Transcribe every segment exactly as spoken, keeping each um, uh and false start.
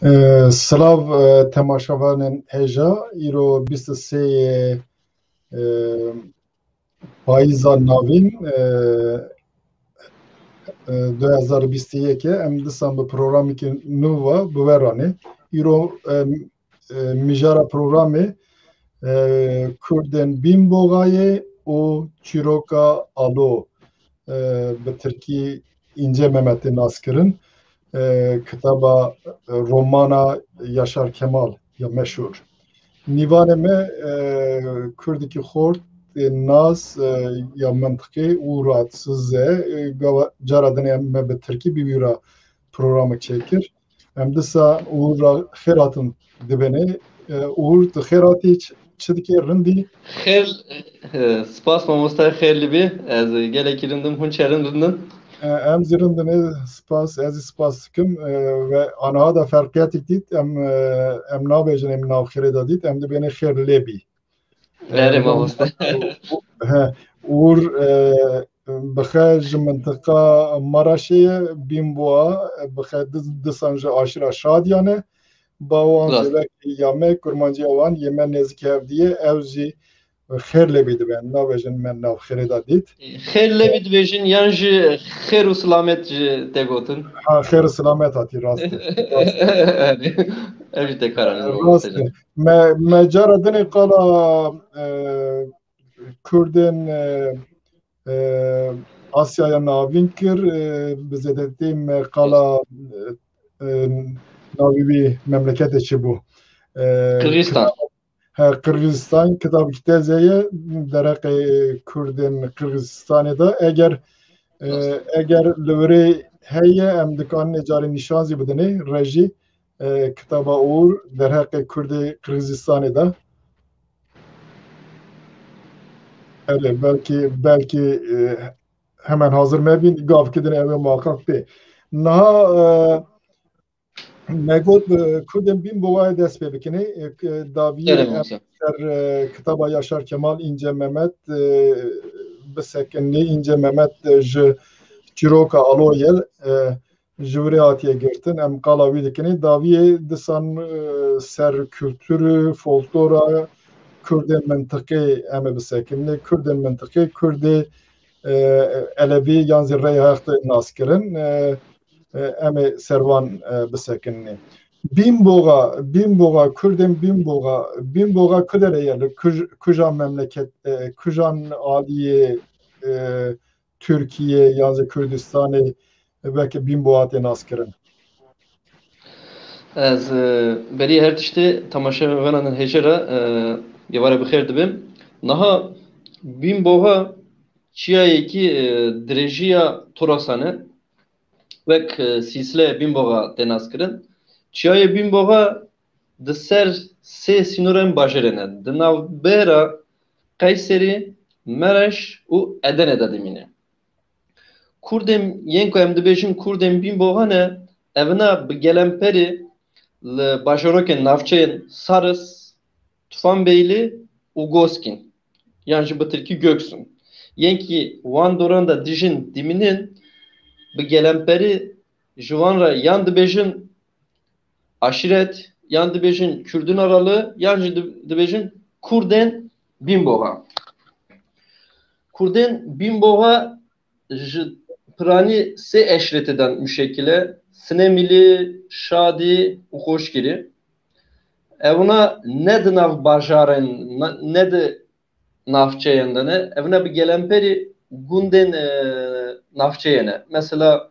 Ee, Silav, e, temaşevanên hêja, îro bîst û sê yê, e, payîza navîn, e, e, du hezar bîst û yek e, em disan bi programekî nû ve bi we ranê. Îro, e, e, mijara programê, e, Kurdên Bînboxayê û Çîroka Alo, e, bi tirkî Înce Mehmetê nas kirin. E, kitaba, e, romana Yaşar Kemal ya meşhûr. Nîvanê me, e, kurdekî xort, e, nas, e, ya mintiqê û rahatsiz e. E, gava cara dinê me bi tirkî bi wî re programek çêkir. Em disa Uğur ra xêr hatin dibêne. E, Uğur, tu xêr hatî, ç-, çi dikê, rindî? Xêr, e, spas mamoste, xêr li bî. Ez gelekî rindim, hûn çerin rindin. E, em zî rindin, e, spas, ez zî spas dikim. E, ve aniha da ferqiyetîk dît, em, e, em nabêjin, em nav xêrê da dît, em dibêne xêr lê bî. Erê, e, mamoste. He, Uğur, e, bixe ji mintiqa Maraşê ye, Bînboxa, bixe di-, disan ji aşîra Şadiyan e. Ba wan zêdekî ya me, kurmanciya wan yê me nêzîkî hevdî ye, ew jî xêr lê bî dibe. Nabêjin me nav xêrê da dît. Xêr lê bî dibêjin, yan jî xêr û silamet jî tê gotin? Ha, xêr û silamet hatî, rast e. Rast e. Erê, ev jî tê karanîn. Rast e. Me, me cara dinê qala, e, Kurdên, e, e, Asyaya Navîn kir, e, bi zêdetî me qala, e, e, navî wî memleketê çi bû? E, Qirgîzistan. Kitab-, he, Qirgîzistan, kitabekî teze ye, derheqê Kurdên Qirgîzistanê de. Eger, e, eger li wirê heye, em dikarin ê carê nîşan zî bidinê, rejî. E, kitaba Uğur derheqê Kurdê Qirgizistanê de. Erê, belkî, belkî, e, hemen hazir mebîn, gavkî din ew ê muhaqqaq bê. Niha, e, me got, e, Kurdên Bînboxayê dest pê bikinê. E, k-, daviyê Erê, em ser, e, kitaba Yaşar Kemal, Înce Mehmet, e, bisekinî. Înce Mehmet, e, ji Çîroka Alo ye. E, ji wirê hatiye girtin. Em qala wî dikinê. Daviyê disan, e, ser kultûrê, folklora Kurdên mintiqê em ê bisekinê. Kurdên mintiqê, Kurdê, e, Elevî yan zî Reyheq de nas kirin. E, e, em ê ser wan, e, bisekinê. Bînboxa, Bînboxa, Kurdên Bînboxa, Bînboxa ku derê ye? Li kuj-, kujan memleket, e, kujan aliyê, e, Tirkiyê yan zî Kurdistanê weke Bînboxa tê naskirin? Ez, e, berî her tiştê temaşevanên hêja re, e, êvarê bi xêr dibim. Niha Bînboxa çiyayekî, e, dirêjiya Torasan e. Wek, e, sîsleya Bînboxa tê naskirin. Çiyayê Bînboxa di ser sê sînorên bajarê ne. Di navbera Qeyserî, Mereş û Edenê de dimîne. Kurdên, yên ku em dibêjin Kurdên Bînboxa ne, evina bi gelemperî li bajarokên navçeyên Saris, Tufanbeylî û Goskîn, yan jî bi tirkî Göksun, yên kî wan doran de dijîn, dimînin, bi gelemperî ji wan re yan dibêjin aşîret, yan dibêjin Kurdin Aralı, yan jî di-, dibêjin Kurdên Bînboxa. Kurdên Bînboxa ji piranî sê eşretê de muşekil e: Sinemîlî, Şadî û Xoşgirî. Ewna ne di nav bajarên, ne, ne di navçeyên de ne. Evna bi gelemperî gundên, e, navçeyê ne. Mesela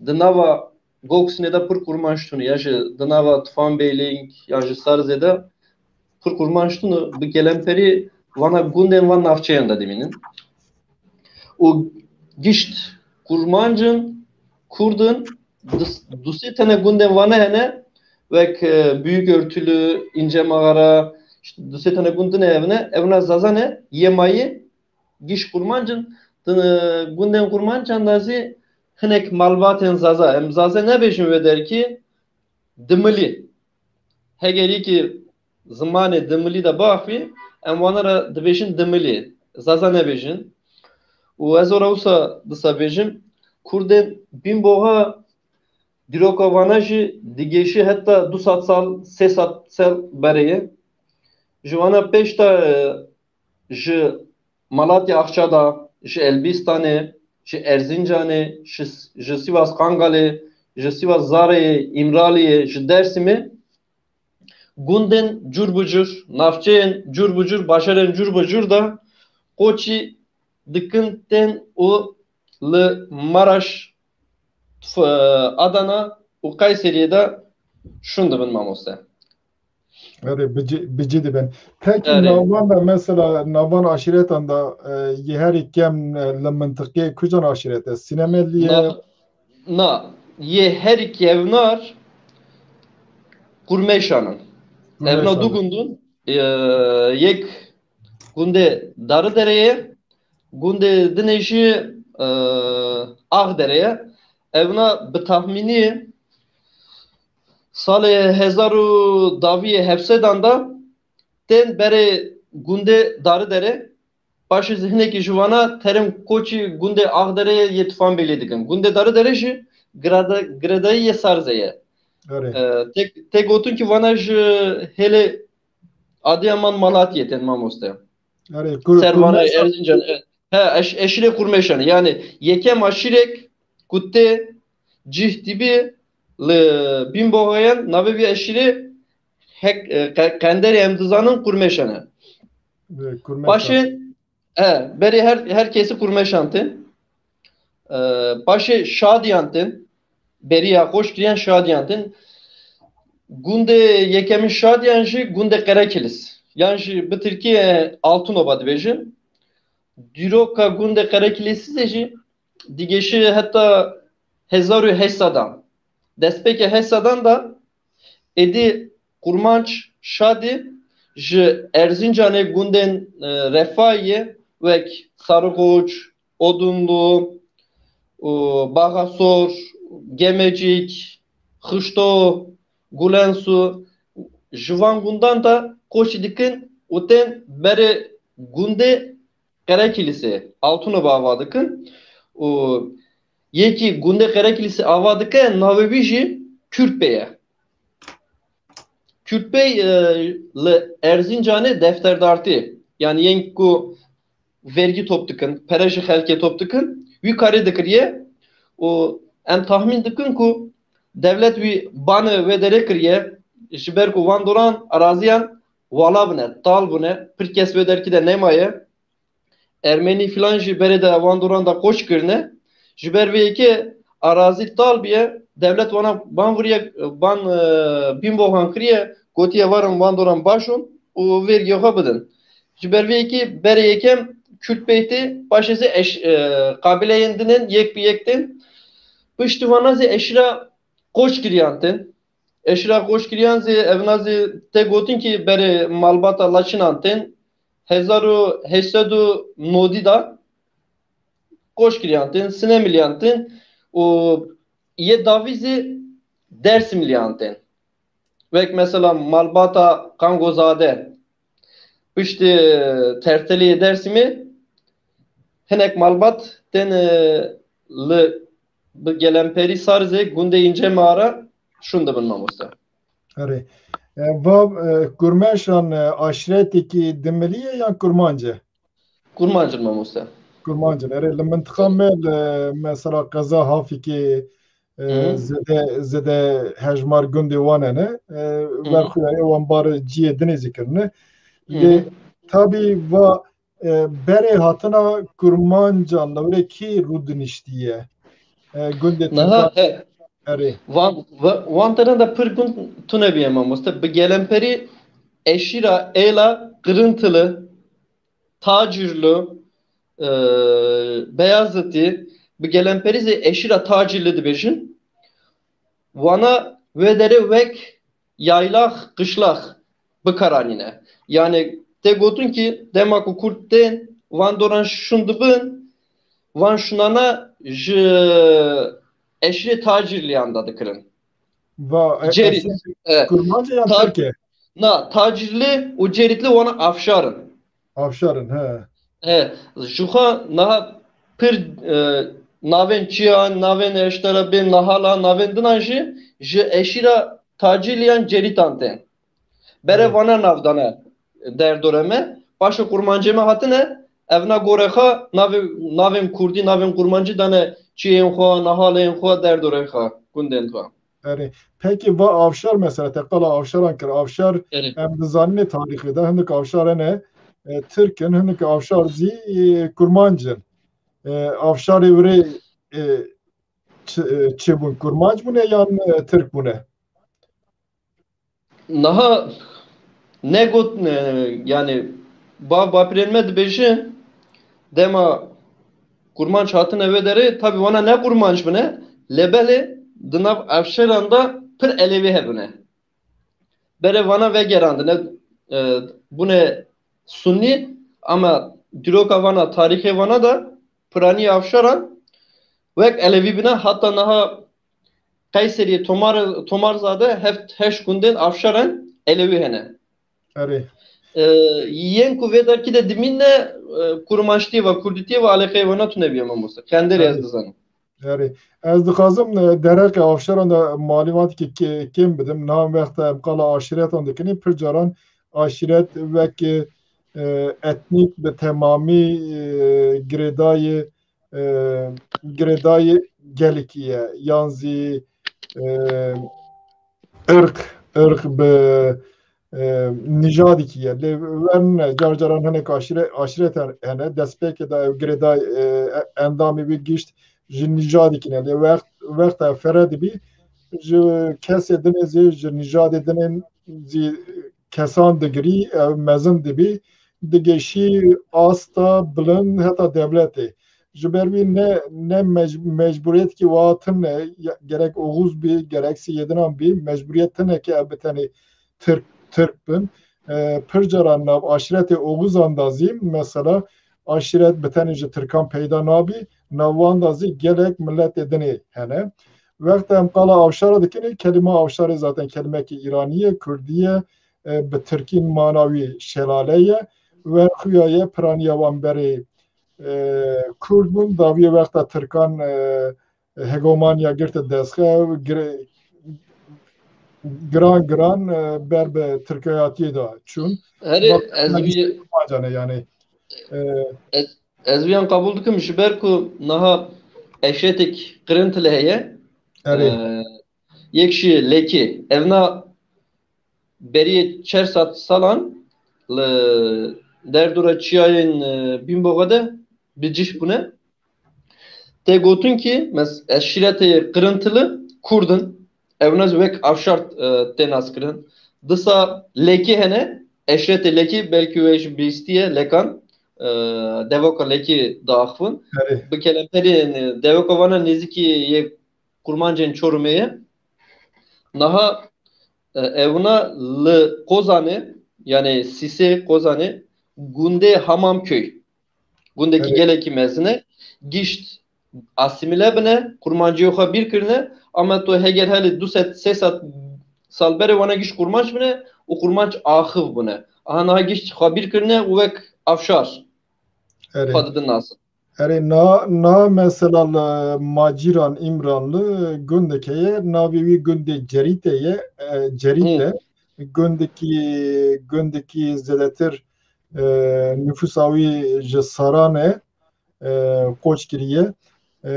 di nava Goksînê de pir kurmanc tune, ya ji di nava Tufanbêlî ya ji Sarzê de pir kurmanc tune, bi gelemperî vana gundên van navçeyan de dimînin. Û gişt kurmancin, kurdin, du, du sê tene gundên vane hene, wek, e, Büyük Örtülü, İnce Mağara, işte du sê tene gundin evne, evna Zaza ne, yê mayî, giş kurmancin, di, e, gundên kurmancan da zî hinek malbatên Zaza. Em Zaza nebêjin wê derkî, Dimilî. Hegerî ki zimanê Dimilî de biaxivî, em wana re dibêjin Dimilî. Zaza nebêjin. Û ez ora wisa disa bêjim, kurdên Bînboxa dîroka vana jî digêşî heta du sed sal, sê sed sal berê ye. Ji wana pêş de, e, ji Malatya Axça de, ji Elbîstanê, ji Erzincanê, ji, ji Sivas Kangalê, ji Sivas Zareyê, Îmraliyê, ji Dêrsimê, gundên cur bi cur, navçeyên cur bi cur, bajarên cur bi cur de koçî dikin tên û li Maraş, F-, Adana û Kayseriyê de şûn dibin, mamoste. Erê, bi cî, bi cî dibin. Pekî, erê, navan de mesela, navan aşîretan de, e, yê herî kem, e, li mintiqê kucan aşîret e? Sînemeliyê? Na, na, yê herî kevnar Kurmeşan in. Evna du, Kurmeşan, gundun, e, yek gundê Darıdereyê, gundê dinê jî, e, Ağdereyê. Evna bi tahmînî salê hezar û dawiyê hevsedan de tên berê gundê Darıdere. Paşê zî hinekî ji vana terin koçî gundê Axderê yê Tufanbêlê dikin. Gundê Darıdere jî girada-, giredayî yê Sarzê ye. Erê. E, tê, tê gotin ki vana ji hêlê Adıyaman, Malatyê tên, mamoste. Erê, kur-, Ser vana Kurmeşan. Erzincan, e, he, eş-, eşîrê Kurmeşan. Yani yekem aşîrek ku tê cih dibî li Bînboxayan, navê vî eşîrê hek, e, qe-, qenderê em dizanin Kurmeşan e. E, Kurmeşan. Paşê, e, berê her, her kesî Kurmeşan tên. E, paşê Şadiyan tên. Beriya xweş kiriyan Şadiyan tên. Gundê yekemîn Şadiyan jî gundê Qerekilis. Yan jî bi tirkî, e, Altınoba dibêjin. Dîroka gundê Qerekilisî jî digêşî heta hezar û heşt sedan. Destpêkê heşt sedan de êdî Kurmanc Şadî ji Erzincanê gundên, e, Refahiyê wek Sarıkoç, Odunlu, û Baxasor, Gemecik, Xişto, Gulensu, ji van gundan de koçî dikin û tên berê gundê Qerekîlisê, Altınova ava dikin. Û yekî gundê Qerekîlisê ava dike, navê wî jî Kürtbey ye. Kürtbey, e, li Erzincanê defterdartî, yani yên ku vergî top dikin, pere ji xelkê top dikin, wî karê dikiriye û em tahmîn dikin ku dewlet wî banê wê derê kiriye, ji ber ku van doran araziyan wala bûne, tal bûne, pir kes wê derkî de nemaye. Ermenî filan jî berê de van doran da koç kirine. Ji ber vê yekê arazî tal bûye, dewlet wana ban vuriye, ban, e, bînboxan kiriye, gotiye varin van doran baş on û vergiya xwe bidin. Ji ber vê yekê berê yekem Kürt Bey tê, paşê zî eş-, e, qabîleyên din ên yek bi yek tên. Piştî vana zî eşîra koç kiriyan tên. Eşîra koç kiriyan zî evna zî tê gotin ki berê malbata Laçinan tên. Hezar û heşt sed û nodî de koç kiriyan tên, Sinemiliyan tên û yê dawî zî Dersimliyan tên. Wek mesela malbata Kangozade, piştî Terteliyê Dersimê hinek malbat tên, e, li bi gelemperî Sarzê gundê Înce Mağara şûn dibin, mamoste. Erê. E, va, e, Kurmeşan, e, aşiretekî Dimilî ye yan Kurmanc e? Kurmanc in, mamoste. Kurmanc in. Erê, li mintiqa me, li mesela qeza Hafikê, e, Hı hı. zêde, zêde hejmar gundê wan hene. E, Hı hı. Berxuyayê wan bar ciyê dinê zî kirine. Hı hı. Lê tabî va, e, berê hatina Kurmancan li wê kî rûdiniştiye? E, gundê Niha Tirkan he. Erê. Van, va- van teren de pir gund tune bîye mamoste. Bi gelemperî eşîra êla Qirintili, Tacirli, e, Beyazitî, bi gelemperî zî eşîra Tacirli dibêjin. Wana wê derê wek yaylax, qişlax bikaranîne. Yani tê gotin ki dema ku Kurd tên van doran şun dibin, van şunana ji eşîrê Tacirliyan da dikirin. Va e, Cerit. esas E, Kurmanc e yan Ta- Tirk e? Na, Tacirli û Ceritli wana Afşar in. Afşar in, he. He, jixwe niha pir, e, navên çiyan, navên eştera bên nihala, navên dinan jî ji eşîra Tacirliyan Cerîtan tên. Bere Evet. vana nav dane derdorê me. Paşê Kurmancê me hatine, evna gorê xwe navê, navên Kurdî, navên Kurmancî dane çiyên xwe, nihalên xwe, derdorê xwe, gundên xwe. Erê. Peki va Afşar mesela, te qala Afşaran kir. Afşar Erê. em dizanin tarîxê de hindik Afşar hene, e, Tirk in, hindik Afşar zî, e, Kurmanc in. E, Afşarê wirê, e, çi, e, çi bûn? Kurmanc bûne yan, e, Tirk bûne? Niha ne got, e, yani bav bapirên me dibêjin dema Kurmanc hatine vê derê, tabi wana ne Kurmanc bine, lê belê di nav Afşaran de pir Elewî hebine. Bere vana vegerandine, e, bûne Sunnî, ama dîroka vana, tarîxê vana de piranî Afşaran wek Elewî bine, heta niha Qeyserî, Tomar, Tomarzade, heft heşt gundên Afşaran Elewî hene. Erê. E, yên ku vê derkî de dimîne, e, kurmançtiyê ve, kurdîtiyê ve alîqeyê vana tune bîye mamoste. Qenderê ez Erê. dizanim. Erê. Ez dixwazim, e, dereqê Afşaran de malûmatekî kê-, kêm bidim. Niha wexta em qala aşîretan dikinî, pir caran aşîret wek, e, etnîk bi temamî, e, girêdayî, e, girêdayî gelekî ye. Yan zî, e, irq, irq bi, e, nijadekî ye. Lê werne, car caran hinek aşîre-, aşîret hene. Destpêkê de ew girêdayî, e, endamê wî gişt ji nijadekî ne. Lê wext, wexta fere dibî, ji kesê dinê zî, ji nijadê dinê zî kesan digirî, ew mezin dibî, digeşî asta bilind heta dewletê. Ji ber wî ne, ne mec-, mecbûriyetekî wiha tune, ya-, gerek Oxuz bî, gerek Seyêdinan bî, mecbûriyet tune ke ev bi tenê Tirk, Tirk bin. E, pir caran nav aşîretê Oxuzan da zî, mesela, aşîret bi tenê ji Tirkan peyda nabî, nav wan da zî gelek miletê dinê hene. Wexta em qala Afşara dikinê, kelîma Afşarê zaten kelimekî îranî ye, kurdî ye, e, bi tirkî mana wî şelale ye. Werxuya ye, piraniya wan berê, e, kurd bûn. Dawiyê wexta tirkan, e, hegemoniya girte destxe, gir-, giran giran, e, ber bi tirkayatiyê de çûn. Herê Bak, ez yani vî Kurmancane yani. E, ez, ez viyan qebûl dikim, ji ber ku niha eşretek Qirintili heye. Erê. E, yek jî Lekî. Evna berî çar sed salan li derdora çiyayên, e, Bînboxa de bi cih bûne. Tê gotin ki mes-, eşîretê Qirintili Kurd in. Ew ne wek Afşar, e, tê naskirin. Disa Lekî hene. Eşîretê Lekî, belkî we jî bihîstiye Lekan. E, devoka Lekî diaxivin. Erê. Bi kelemperî, e, devoka vana nêzîkî yê Kurmancên Çorumê ye. Niha, e, ewna li Qozanê, yani Sîsê Qozanê, gundê Hamamköy. Gundekî Evet. Gelekî mezin e. Gişt asîmîle bine, kurmanciyê xwe bîr kirine, ama tu heger helê du sed sê sed sal berê wana gişt kurmanc bine û kurmanc axiv bûne. Aha niha gişt xwe bîr kirine û wek Afşar Erê. xwe didin nasin. Erê, na, na mesela li Macîran, Îmranli gundeke ye, navê wî gundê Cerîtê ye, e, Cerît Hı. e. Gundekî, gundekî zêdetir, e, nifûsa wî ji Saran e, e, koç kiriye. E,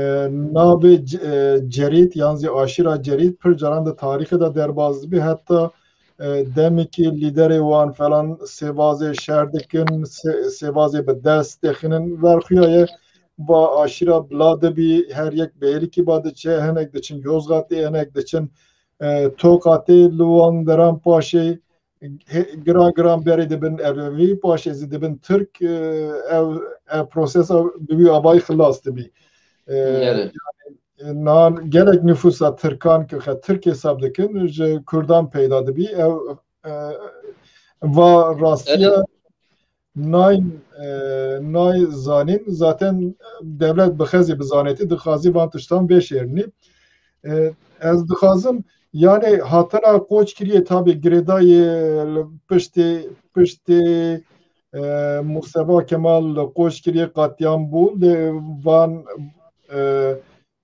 navê C-, e, Cerît, yan zî aşîra Cerît pir caran di tarîxê de derbas dibî. Heta, e, demekî lîderê wan falan sêvazê şer dikin, sê-, sêvazê bi dest dixînin. Verxuya ye va aşîra bila dibî, her yek bi êrikî ba diçe, hinek diçin Yozgatê, hinek diçin, e, Tokatê, li wan deran paşê he-, giran giran berê dibin Elewî, paşê zî dibin Tirk, e, ev, ev prosesa bi wî avayî xilas dibî. E, Evet. E, niha gelek nüfusa Tirkan ki xe Tirk hesab dikin, ji Kurdan peyda dibî. Ev, e, va rastiya Evet. nayên, e, nayên zanîn. Zaten dewlet bi xezî bi zanîtî dixwazî van tiştan vêşêrînî. E, ez dixwazim, yani hatina Qoçkiriyê tabi girêdayê li piştê, piştê, e, Mustafa Kemal li Qoçkiriyê qetlîam bû, lê van, e,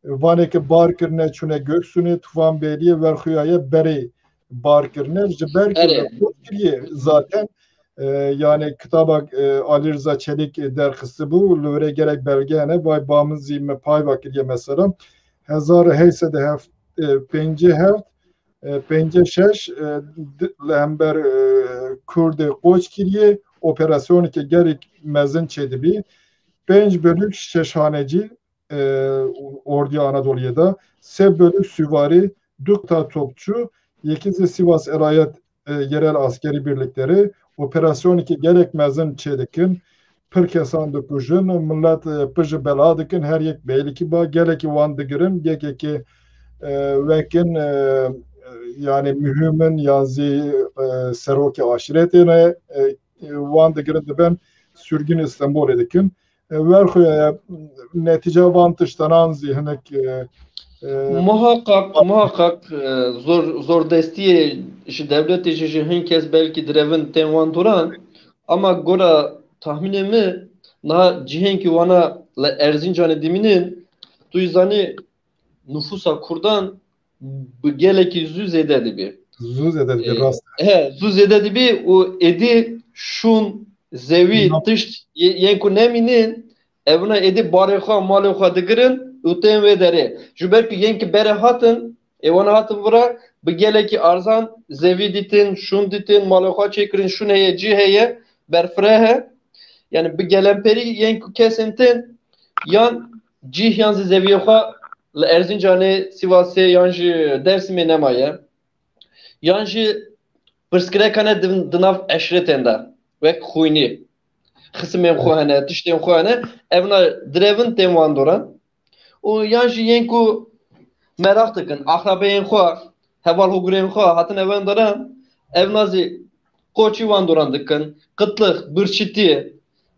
vanê ki bar kirine, çûne Göksunê, Tufanbêliyê, Werxuyayê berê bar kirine. Ji ber ku Erê. Li Qoçkiriyê zaten, e, yani kitaba, e, Ali Rıza Çelik derxistibû, li wêrê gelek belge hene, vay ba min zî me pay va kiriye mesela. Hezar û heyt sed û heft, e, pêncî heft, e, pêncî şeş, e, di-, li hember, e, Kurdê Qoçkiriyê operasyoneke gelek mezin çêdibî. Pênc bölük şeşhanecî, e, Orduya Anadoluyê de, sê bölük süvari, du ta topçu, yekî zî Sivas Elayet, e, Yerel Askeri Birlikleri operasyoneke gelek mezin çêdikin. Pir kesan dikujin, millet, e, pir ji bela dikin, her yek bi êlikî ba, gelekî wan digirin, yekekî, e, wekin, e, yani mühim in, yan zî, e, serokê aşiretê ne, e, e, wan digirin dibin sürgün Stenbolê dikin. E, werxwe, e, netîca van tiştanan zî hinek, e, e, Muhakkak, muhakkak, e, zor, zordestiyê ji dewletê jî ji hin kes belkî direvin tên wan doran. Ama gora tahmînê min, niha cihên ki wana li Erzincanê dimînin, tu yî zanî nüfusa Kurdan bi gelekî zû zêde dibî. Zû zêde dibî, E, rast. He, zû zêde dibî û êdî şûn, zewî, Nam- tişt yê-, yên ku nemînin, evna êdî barê xwe, malê xwe digirin û tên wê derê. Ji ber ku yên ki berê hatin, ê wana hatin vira, bi gelekî arzan zevî dîtin, şûn dîtin, malê xwe çêkirin, şûn heye, cî heye, berfireh e. Yani bi gelemperî yên ku kesên tên yan cîh yan zî zeviyê xwe li Erzincanê, Sivasê yan jî Dersimê nemaye. Yan jî pirsgirêkane di, di nav eşretên de, wek xwînî. Xisimên xwe hene, tiştên xwe hene, evna direvin tên wan doran. Û yan jî yên ku meraq dikin, axrabeyên xwe, heval hugurên xwe hatin evan doran, evna zî koçî wan doran dikin, qitlix, birçîtî,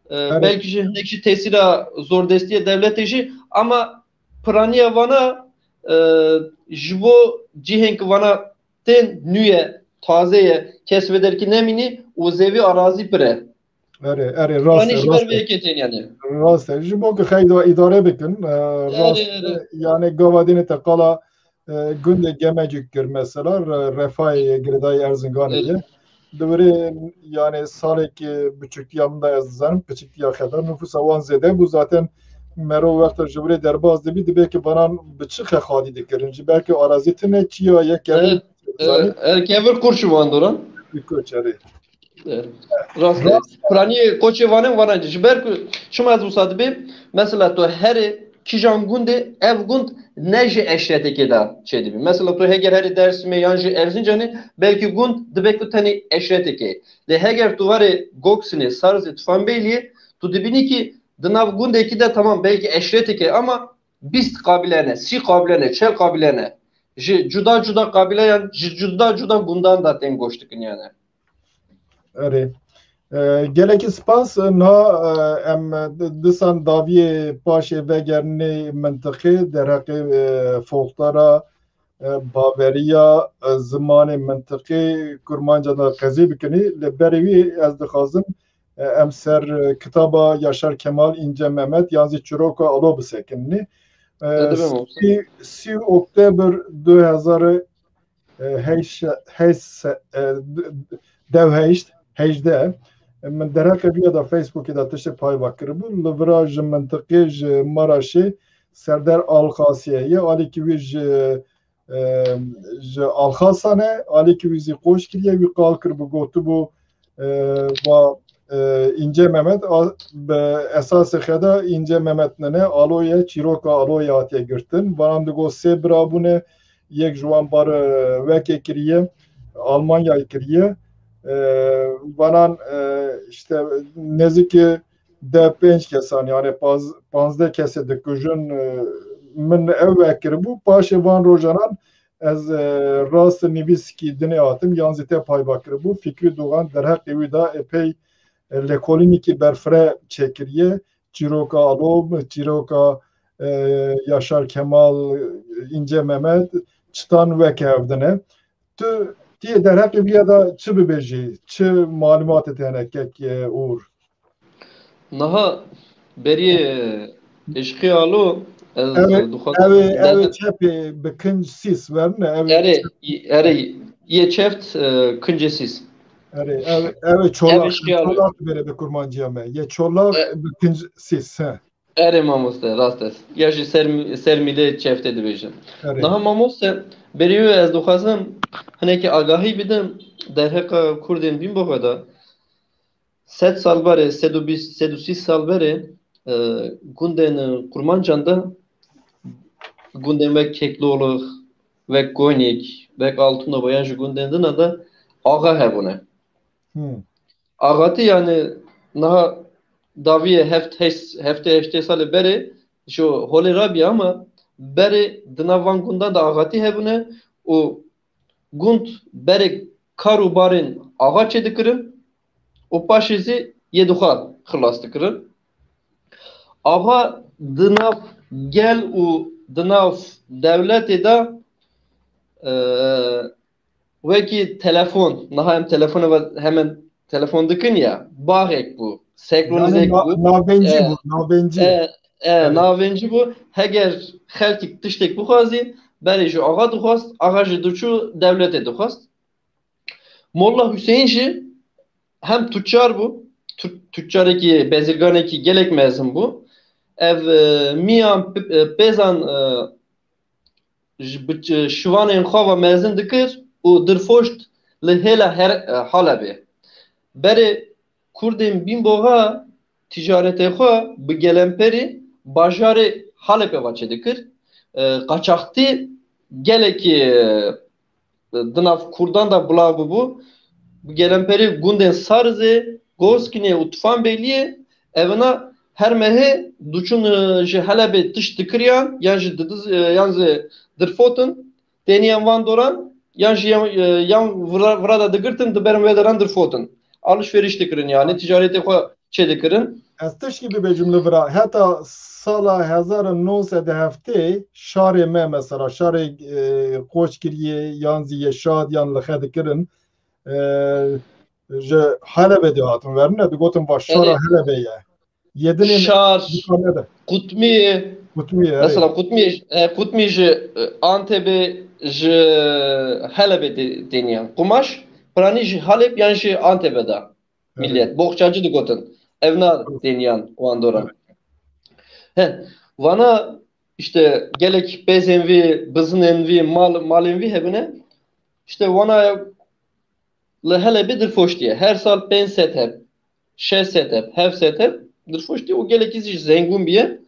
e, Evet. belkî jî hinek jî tesîra zordestiyê dewletê jî, ama piraniya vana, e, ji bo cihên ki vana tên nû ye, taze ye, kes vê derkî nemînî û zevî arazî pir e. Erê, erê, rast Piranî e, ji ber rast vê e. yekê tên yani. Rast e. Ji bo ki xeyda îdare bikin, e, Erê, rast e. erê. Yani gava dînê te qala, e, gundê Gemecik kir mesela, re-, refayê girêdayî Erzinganê Evet. ye. Di virê, yani salek, e, biçûktiya min de ez dizanim, piçiktiya xeda, nüfusa wan zêde bû. Zaten mero wexta ji virê derbas dibî, dibê ki vanan bi çi xexadî dikirin. Ji ber ki arazî tune çiya yek Evet. kevir, zanî? Evet, evet, kevir kurçi wan doran. Bi kurçerê. Evet. Rast e. Rast. Piraniyê koçê vanin vana ji ber ku çima ez wisa dibêm, mesela tu herê kîjan gundê, ev gund ne ji eşreteke de çêdibî. Mesela tu heger herê Dersimê yan jî Erzincanê, belkî gund dibe ku tenê eşreteke. Lê heger tu verê Goksinê, Sarzê, Tufanbeyliyê, tu dibînî ki di nav gundekî de tamam belkî eşreteke ama bîst qabîle ne, sî qabîle ne, çel qabîle ne. Ji cuda cuda qabîleyan, ji cuda cuda gundan de tên goş dikin yani. Erê. E, gelekî spas. Niha, e, em di-, disan daviyê paşê vegerinê mintiqê derheqê, e, folklora, e, baveriya, e, zimanê mintiqê Kurmanca de qezî bikinî. Li berê wî ez dixwazim, e, em ser, e, kitaba Yaşar Kemal, İnce Mehmet yan zî Çiroka Alo bisekinî. E, Hadi be olsun. sî, sî Oktober du hezar, e, heşt, heşt, e, d-, dev heşt, hejdeh. Min derheqê vîya da Facebookê de tiştê payva kiribû. Li vira ji mintiqê, ji Maraşê, Serdar Alxasiyê ye. Alîkî wî ji, e, ji Alxasan e. Alîkî wî zî qoç kiriye. Wî qal kiribû, gotibû, e, va, e, Înce Mehmet, a, bi esasê xwe de Înce Mehmet nine, Alo ye, çîroka Alo ye hatiye girtin. Vanan digot sê bira bûne, yek ji wan bar, e, wekê kiriye, Almanyayê kiriye. E, vanan, e, işte nêzîkî deh pênc kesan, yani paz-, panzdeh kesê dikujin, e, min ew vekiribû. Paşê van rojanan ez, e, rast nivîskî dinê hatim, yan zî te payva kiribû. Fikrî Dogan derheqê wî de epey, e, lêkolînekî berfireh çêkiriye. Çîroka Alo, çîroka, e, Yaşar Kemal, Înce Mehmet, çitan weke hev dine. Tu, tu yê derheqê vîya de çi bibêjî? Çi malûmatê te hene kek, e, Uğur? Niha berî Eşqî Alo, ez Ev ê, dixwazim ev ê, ev ê derdin çepê bi kinc sîs verine, ev ê erê, çep- erê, yê çeft, e, kincê sîs. Erê, ev, ev ê çolak, Ev Eşqî Alo. Çolak bêre bi kurmanciya me. Yê çolak E- bi kinc sîs, he. Erê mamoste, rast e. Ya jî ser, ser mîlê çeftê dibêjin. Erê. Niha mamoste, berî wê ez dixwazim hinekî agahî bidim derheqa Kurdên Bînboxê de. Sed sal berê, sed û bîst, sed û sî sal berê, e, gundên, e, Kurmancan de, gundên wek Kekloğlu, wek Konîk, wek Altınova yan jî gundên din de axa hebûne. Hmm. Axatî, yani niha dawiyê heft, heşt, heftê, heştê salê berê ji holê rabî, ama berê di nav van gundan de axatî hebûne û gund berê kar û barên axa çêdikirin û paşê zî yê dixwe xilas dikirin. Axa di nav gel û di nav dewletê de, e, wekî telefon, niha em telefona ve hemen telefon dikin ya, baxek bû, sekronizek bû. Yani na-, navencî E, bû, navencî. E, e, Evet. Navencî bû. Heger xelkî tiştek bixwazî, berê ji axa dixwast, axa jî diçû dewletê dixwast. Molla Hüseyin jî hem tuçar bû, tu-, tuçarekî, bezirganekî gelek mezin bû. Ev, e, miyan p-, e, pêzan, e, ji bi ç-, şivanên xwe ve mezin dikir û dirfoşt li hêla her, e, Helebê. Berê Kurdên Bînboxa ticaretê xwe bi gelemperî bajarê Halepê ve çêdikir. E, qaçaxtî gelekî, e, di nav Kurdan de bila bûbû. Bi gelemperî gundên Sarizê, Gozkinê û Tufanbeyliyê evina her mehê diçûn, e, ji Helebê tişt dikiriyan, yan jî didiz-, e, yan jî dirfotin, têniyan van doran, yan jî yan, e, yan vira, vira de digirtin, diberin wê deran dirfotin. Alişveriş dikirin, yani ticaretê xwe çêdikirin. Ez tişkî bibêjim li vira. Heta sala hezar û neh sed û heftê şarê me, mesela şarê, e, Qoçgiriyê yan zî yê Şad yan li xe dikirin, e, ji Helebê dihatin verine, digotin va şara Erê. Helebê ye. Yê dinê Şar, dikane de. Qutmiyê, Qutmiyê, erê. Mesela Qutmiyê, e, Qutmiyê ji, e, Antepê, ji Helebê tê-, têniyan. Qumaş, piranî ji Halep yan ji Antepê de. Millet, boxçacı digotin. Evna têniyan wan doran. He, vana işte gelek pêzên vî, bizinên vî, mal, malên vî hebine. İşte vana li Helebê dirfoştiye. Her sal pênc sed heb, şeş sed heb, heft sed heb dirfoştiye û gelekî zî zengûn biye.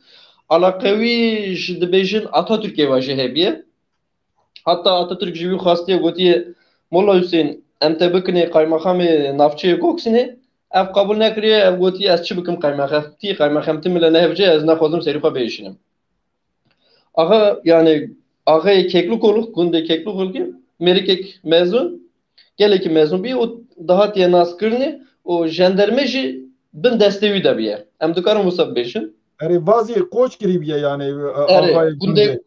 Alaqewî ji dibêjin Atatürkê ve jî hebiye. Hatta Atatürk ji wî xwestiye, gotiye, Molla Hüseyin, em te bikinê qaymaxamê navçeyê Goksînê, ev qebûl nekiriye, ev gotiye, ez çi bikim qaymaxemtî, qaymaxemtî min le nehevce, ez naxwazim serî xwe biêşînim. Axa, yani, axayê Keklikoluk, gundê Keklikolukê, mêrikek mezun, gelekî mezun bî û dihatiye naskirinê û jenderme jî bin destê wî de biye. Em dikarin wisa bibêjin. Erê, vazî Qoçgirî biye, yani, e, Erê, axayê gundê gundê.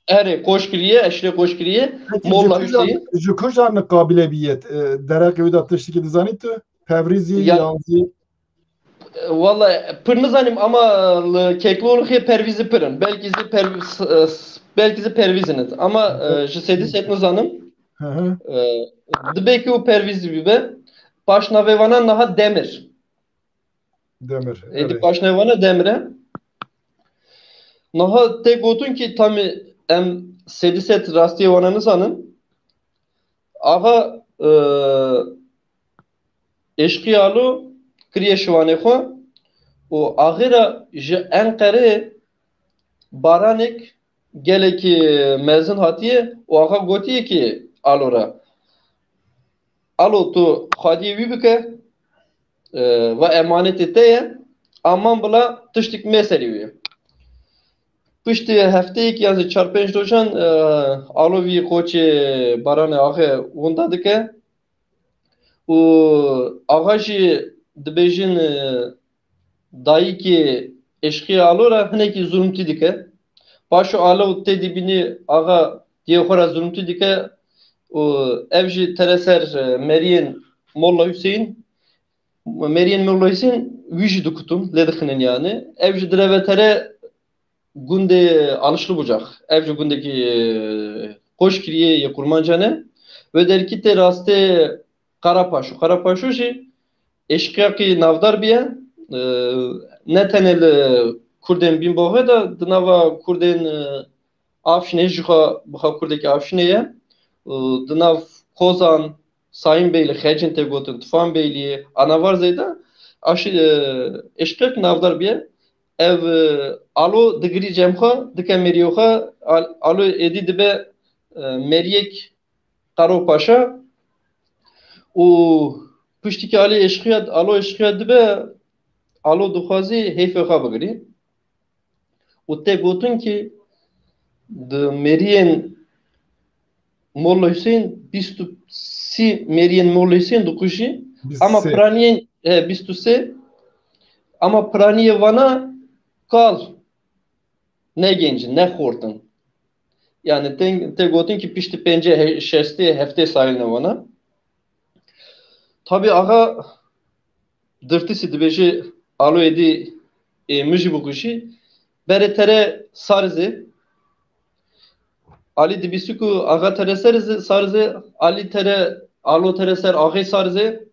Erê, Qoçgiriyê, eşrê Qoçgiriyê, Peki, Molla ji kujan, Hüseyin. Ji kujan qabile biyet, e, derheqê wî de tiştekî dizanî tu? Pevrîzî, Ya- yan zî? E, walla, pir nizanim ama li Keklolixê Pervîzî pir in. Belkî zî Perv-, s-, s-, belkî zî Pervîzî ne. Ama, e, ji sedî sed nizanim. Hı hı. E, dibe ki û Pervîzî bibe. Paşnavê vana niha Demir. Demir, Êdî erê. Paşnavê vana Demir e. Niha tê gotin ki tamî em sedî sed rastiyê wana nizanin. Axa, e, Eşqî Alo kiriye şiwanê xwe û axêra ji Enqerê baranek gelekî mezin hatiye û axa gotiye ki Alo re, Alo, tu xwediyê wî bike, e, va emanetê te ye, aman bila tiştik me serî wê. Piştî hefteyek yan zî çar pênc rojan, e, Alo vî qoçê Baranê axê winda dike û axa jî dibêjin, e, dayikê eşqê Alo re hinekî zulmtî dike. Paşo Alo tê dibînî axa diyê xwe re zulmtî dike û ev jî tere ser, e, meriyên Molla Hüseyin, meriyên Molla Hüseyin wî jî dikutin, lê dixinin yani. Ev jî direve tere gundê Alişli Bucak. Ev jî gundekî, e, qoş kiriye yê Kurmancan e. Wê derkî tê rastê Karapaşo. Karapaşo jî eşqiyaqî navdar biye. E, ne tenê li Kurdên Bînboxê de, di nava Kurdên, e, Afşinê jixwe, bixwe Kurdekî Afşinê ye. E, di nav Kozan, Sayın Beyli, Xecin tê gotin, Tufan Beyliyê, Anavarzê de aşî, e, eşqek navdar biye. Ev, e, Alo digirî cem xwe, dike meriyê xwe, Al-, Alo êdî dibe, e, meriyek Qaro Paşa û piştî ki Alî eşqiya, Alo eşqiya dibe, Alo dixwazî heyfê xwe bigirî. Û tê gotin ki di meriyên Molla Hüseyin, bîst û sê meriyên Molla Hüseyin dikujî. Ama piraniyên, e, bîst û sê, ama piraniyê vana kal ne genc in, ne xort in. Yani tê, tê gotin ki piştî pêncê, he-, şestê, heftê salî ne wana. Tabi axa dirtisî dibêje, Alo êdî, ê, min jî bikujî. Berê tere Sarizê. Alî dibîsî ku axa tere Sarizê, Sarizê, Alî tere, Alo tere ser axê Sarizê.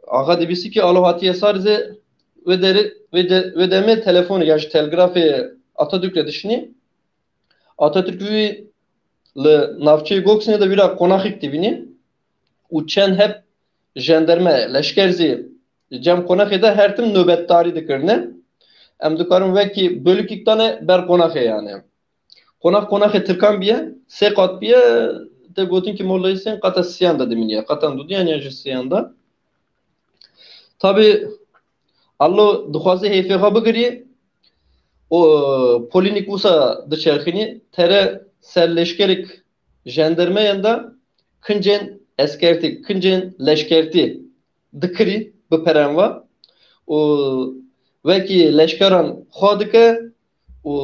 Axa dibîsî ki Alo hatiye Sarizê, wê derê, wê de-, wê demê telefonê ya jî telgrafê Atatürk re dişinî. Atatürk wî li navçeyê Goksinê de wî ra qonaxek dibînî û çend heb jenderme, leşker zî cem qonaxê de her tim nobetdarî dikirine. Em dikarin wekî bölükîk dane ber qonaxê yani. Qonax qonaxê Tirkan biye, sê qat biye, tê gotin ki Molla Hüseyin qata siyan de dimîniye, qatan dudiyan yan jî siyan de. Tabi Alo dixwaze heyfê xwe bigirî û polînîk wisa diçerxînî, tere ser leşkerek jendermeyan de kincên eskertî, kincên leşkertî dikirî bi perenva û wekî leşkeran xwe dike û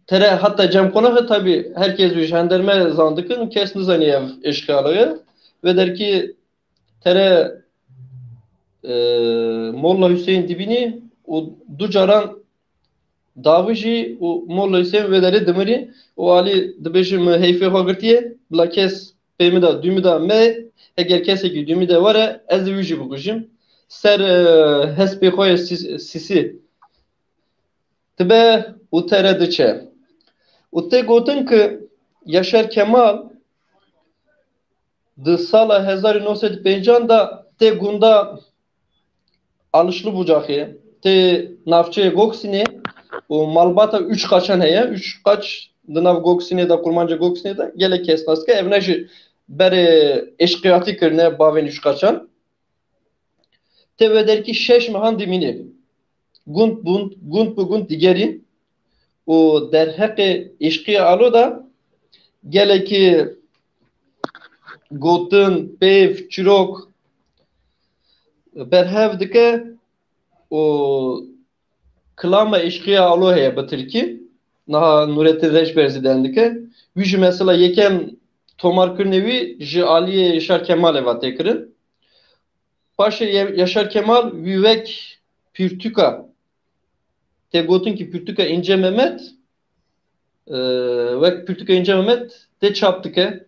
tere heta cem qonaxê, tabî her kes wî jenderme zan dikin, kes nizanî ev eşqiyalo ye. Vê derkî tere, e, Molla Hüseyin dibînî û du caran davijî û Molla Hüseyin vê derê dimirî û Alî dibêje, min heyfê xwe girtiye, bila kes pê min de, dû min de me, heger kesekî dû min de were, ez ê wî jî bikujim. Ser, e, hespê xwe yê sî-, sîsî dibe û tere diçe. Û tê gotin ki Yaşar Kemal di sala hezar û neh sed û pêncan de tê gunda Alişli Bucaxê, tê navçeyê Goksînê û malbata Üç Kaçan heye. Üç Kaç di nav Goksînê de, Kurmanca Goksînê de gelek kes nas dike. Ev ne ji berê eşqiyatî kirine bavên Üç Kaçan. Tê wê derkî şeş mehan dimînê. Gund bund, gund bi gund digerî û derheqê eşqê Alo de gelekî gotin, pêv, çîrok berhev dike û kilama eşqê Alo heye bi tirkî. Niha Nurettin Reçber zî deng dike. Wî jî mesela yekem tomarkirinê wî ji aliyê Yaşar Kemalê ve tê kirin. Paşê Ye-, Yaşar Kemal wî wek pirtûka, tê gotin ki pirtûka Înce Mehmet, e, wek pirtûka Înce Mehmet tê çap dike.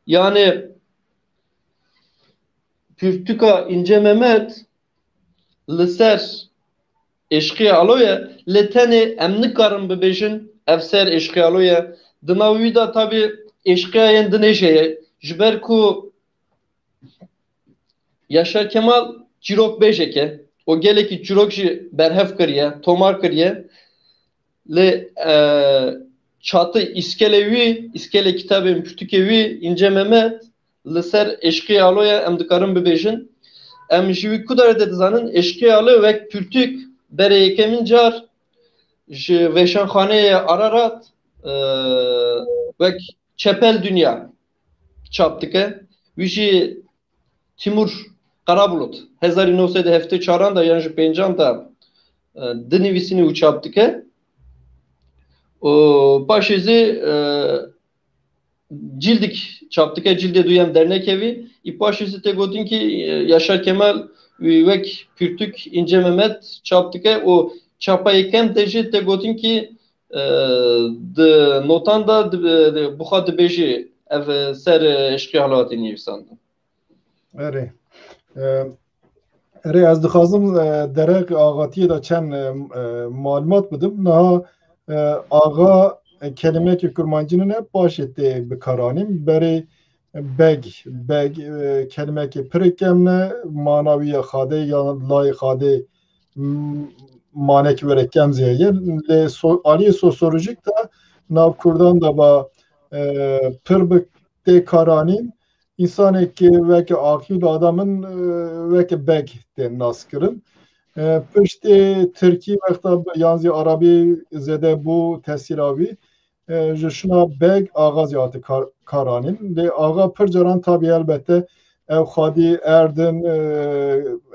Yani pirtûka Înce Mehmet li ser eşqê Alo ye, lê tenê em nikarin bibêjin ev ser eşqê Alo ye. Di nav wî de tabî eşqiyayên din jî heye. Ji ber ku Yaşar Kemal çîrokbêjek e. O gelekî çîrok jî berhev kiriye, tomar kiriye. Lê, e, çatî îskelê wî, îskelê kitabên pirtûkê wî, Înce Mehmet, li ser Eşqê Alo ye, em dikarin bibêjin. Em ji wî ku derê de dizanin, Eşqê Alo wek pirtûk berê yekemîn car ji Vêşanxaneyê Ararat, e, wek Çepel Dinya çap dike. Wî jî Timur Karabulut hezar û neh sed û heftê û çaran de yan ji pêncan de, e, dinivîsîne û çap dike. Û paşê zî, e, cîldek çap dike, cîldê duyem dernekê wî. Î paşê zî tê gotin kî, e, Yaşar Kemal wî wek pirtûk Înce Mehmet çap dike û çapa yekem de jî tê gotin kî, e, di notan de di, di, bi xwe dibêjî ev, e, ser, e, Eşqê Alo hatî nivîsandin. Erê. E, erê, ez dixwazim, e, derek axatiyê de çend, e, e, malumat bidim. Niha, e, axa, e, kelimekî kurmancî nîne, paşê tê bikaranîn. Berê beg, beg, e, kelimekî pirê kem ne, mana wî ya xadê ya layê xadê, m-, manekî were kem zî heye. Lê so-, aliyê sosyolojîk de nav kurdan de ba, e, pir bi tê karanîn, însanekî weke aqîl adamên, e, weke beg tên naskirin. E, piştê tirkî wexta b-, yan zî arabî zêde bû tesîra wî, e, ji şina beg axa zî hate kar-, karanîn. Lê axa pir caran tabî elbette ew xwedî erdin, e,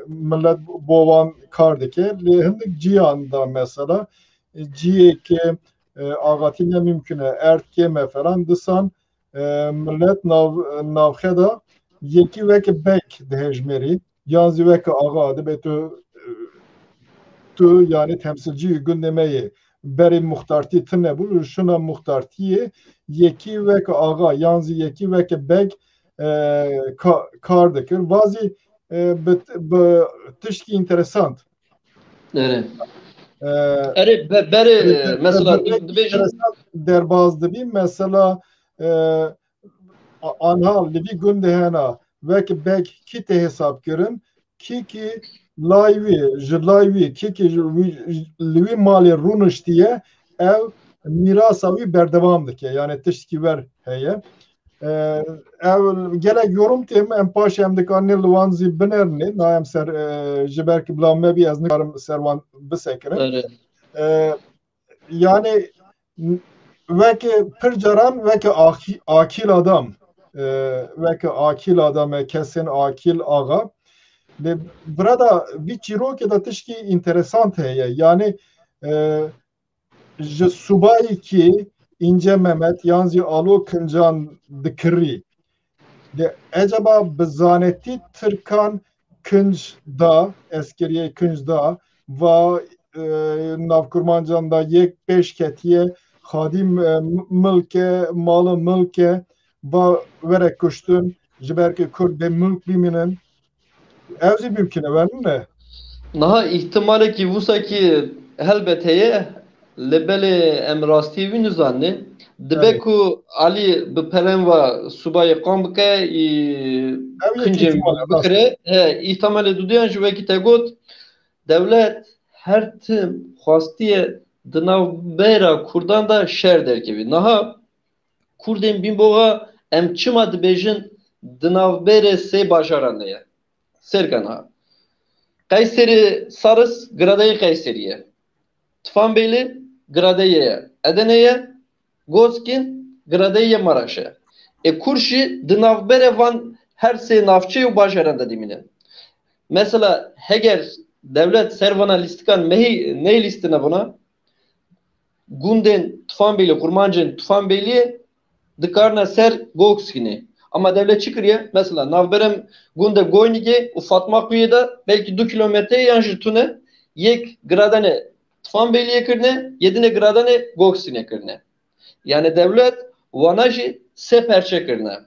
milet bo wan kar dike. Lê hindik ciyan da mesela, e, ciyê ke, e, axatî ne mimkun e, erd kêm e falan, disan e, milet nav-, navxe de yekî weke beg dihejmêrî, yan zî weke axa, dibe tu, tu, yani, temsilcî gundê me yê, berê muxtartî tune bû, şuna muxtartiyê yekî weke axa, yan zî yekî weke beg, e, ka-, kar dikir. Vazî, e, bi, bi tişkî interesant. Erê. E, Erê, be-, berê, e, e, mesela, e, tu dibêjin. Interesant derbaz dibî. Mesela, e, a-, anha li vî gundê hena wek beg kî tê hesab kirin, kî kî lay wî, ji lay wî, kî kî ji wî, li wî malê rûniştiye, ew mîrasa wî berdewam dike. Yani tiştkî wer heye. E, ew gelek yorum têm, em paşê em dikarin li wan zî binerine. Na em ser, e, ji ber ki bila me bî, ez nikarim ser wan bisekirim. Erê. E, yani, n-, weke pir caran weke akî-, akîl adam, e, weke akîl adam, e, kesên akîl axa. Lê burada vî çîrokê de tişkî interesant heye. Yani, e, ji subayekî Înce Mehmet yan zî Alo Kincan dikirî. De eceba bi zanetî Tirkan kinc da, eskeriyê kinc da, va, e, navkurmancan da yek pêş ketiye, xadî, e, milke, malı milke, va were kuştin, ji ber ki Kurd bê milk bimînin. Ew zî mimkun e, were ne? Niha îhtimalekî wisa kî helbet heye, lê belê em rastiyê wî nizanin. Dibe Evet. ku Alî bi peren ve subayê qan bike, î Ew yek kincên îhtimal, rast. bikire. He, îhtimalê dudiyan ji wekî te got, dewlet her tim xwastiye di navbera Kurdan de şer derkevî. Niha Kurdên Bînboxa em çima dibêjin di navberê sê bajaran de ye? Sêr ke niha. Qeyserî Saris giradeyê Qeyserî ye. Tifanbêlî giradeyê Edenê ye. Goskîn giradeyê Maraş e. Ê Kurd jî di navberê van her sê navçe û bajaran de dimîne. Mesela heger dewlet ser vana lîstikan mehî neylîstine vana, gundên Tufanbêlî, kurmancên Tufanbêliyê dikarine ser Gokskînê. Ama dewlet çi kiriye? Mesela navberem gundê Goynîgê û Fatma Quyê de belkî du kilometre yan jî tune yek giradanê Tufanbêliyê kirine, yê dinê giradanê Gokskînê kirine. Yani dewlet wana jî sê perçe kirine.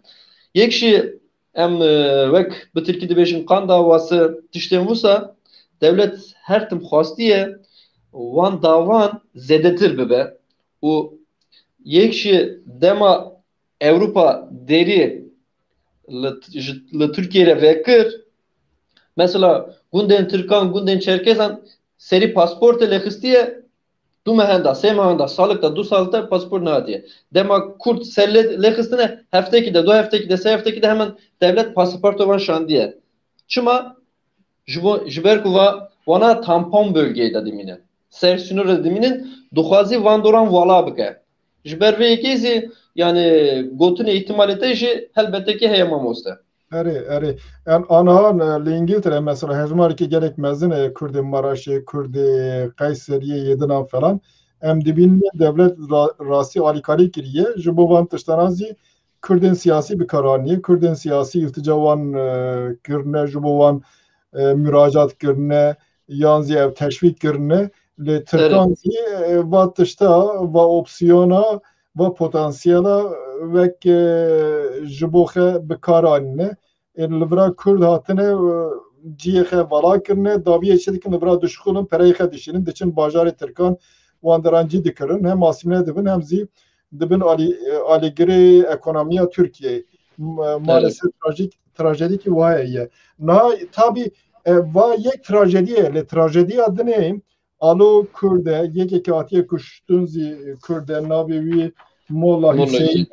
Yek jî em, e, wek bi tirkî dibêjin kan davası tiştên wisa, dewlet her tim xwastiye wan dawan zêdetir bibe û yek jî dema Ewropa derî li, ji, li Tirkiyê re vekir, Mesela gundên Tirkan, gundên Çerkezan serî pasportê lêxistiye, du mehan da, sê mehan da, salik da, du sal de pasport nehatiye. Dema Kurd ser lê, lêxistine, heftekî de, du heftekî de, sê heftekî de hemen devlet pasaporto van şandiye. Çima? Ji bo, ji ber ku va, wana tampon bölgeyê de dimînin. Ser sînorê dimînin, dixwazî van doran vala bike. Ji ber vê yekê zî, yani, gotinê îhtimalê te jî helbete ki heye mamoste. Erê, erê. Em aniha, e, li Îngiltere mesela hejmarekî gelek mezin e, Kurdê Maraşê, Kurdê Qeyseriyê, Yêdinan falan. Em dibînin dewlet ra-, rastî alîkarî kiriye. Ji bo van tiştana zî Kurdên siyasî bi kar anîye. Kurdên siyasî îltica wan, e, kirine, ji bo wan, e, muracat kirine, yan zî ev teşwîk kirine. Lê Tirkan zî, e, va tişta, va opsiyona, va potansiyela wek, e, ji bo xe bi kar anîne. Ê li vira Kurd hatine, e, cihê xe vala kirine, daviyê çi dikin, li vira dişixulin, pereyê xe dişînin, diçin bajarê Tirkan, wan deran cî dikirin. Hem asîmle dibin, hem zî dibin alî-, e, alîgirê ekonomiya Tirkiyeyê. M-, e, maalesef trajik, trajedîkî waye ye. Niha tabî, e, va yek trajediye, lê trajediya dinê alo Kurd e, yekekî hatiye kuştin zî Kurd e, navê wî Molla Molla Hüseyin Hüseyin.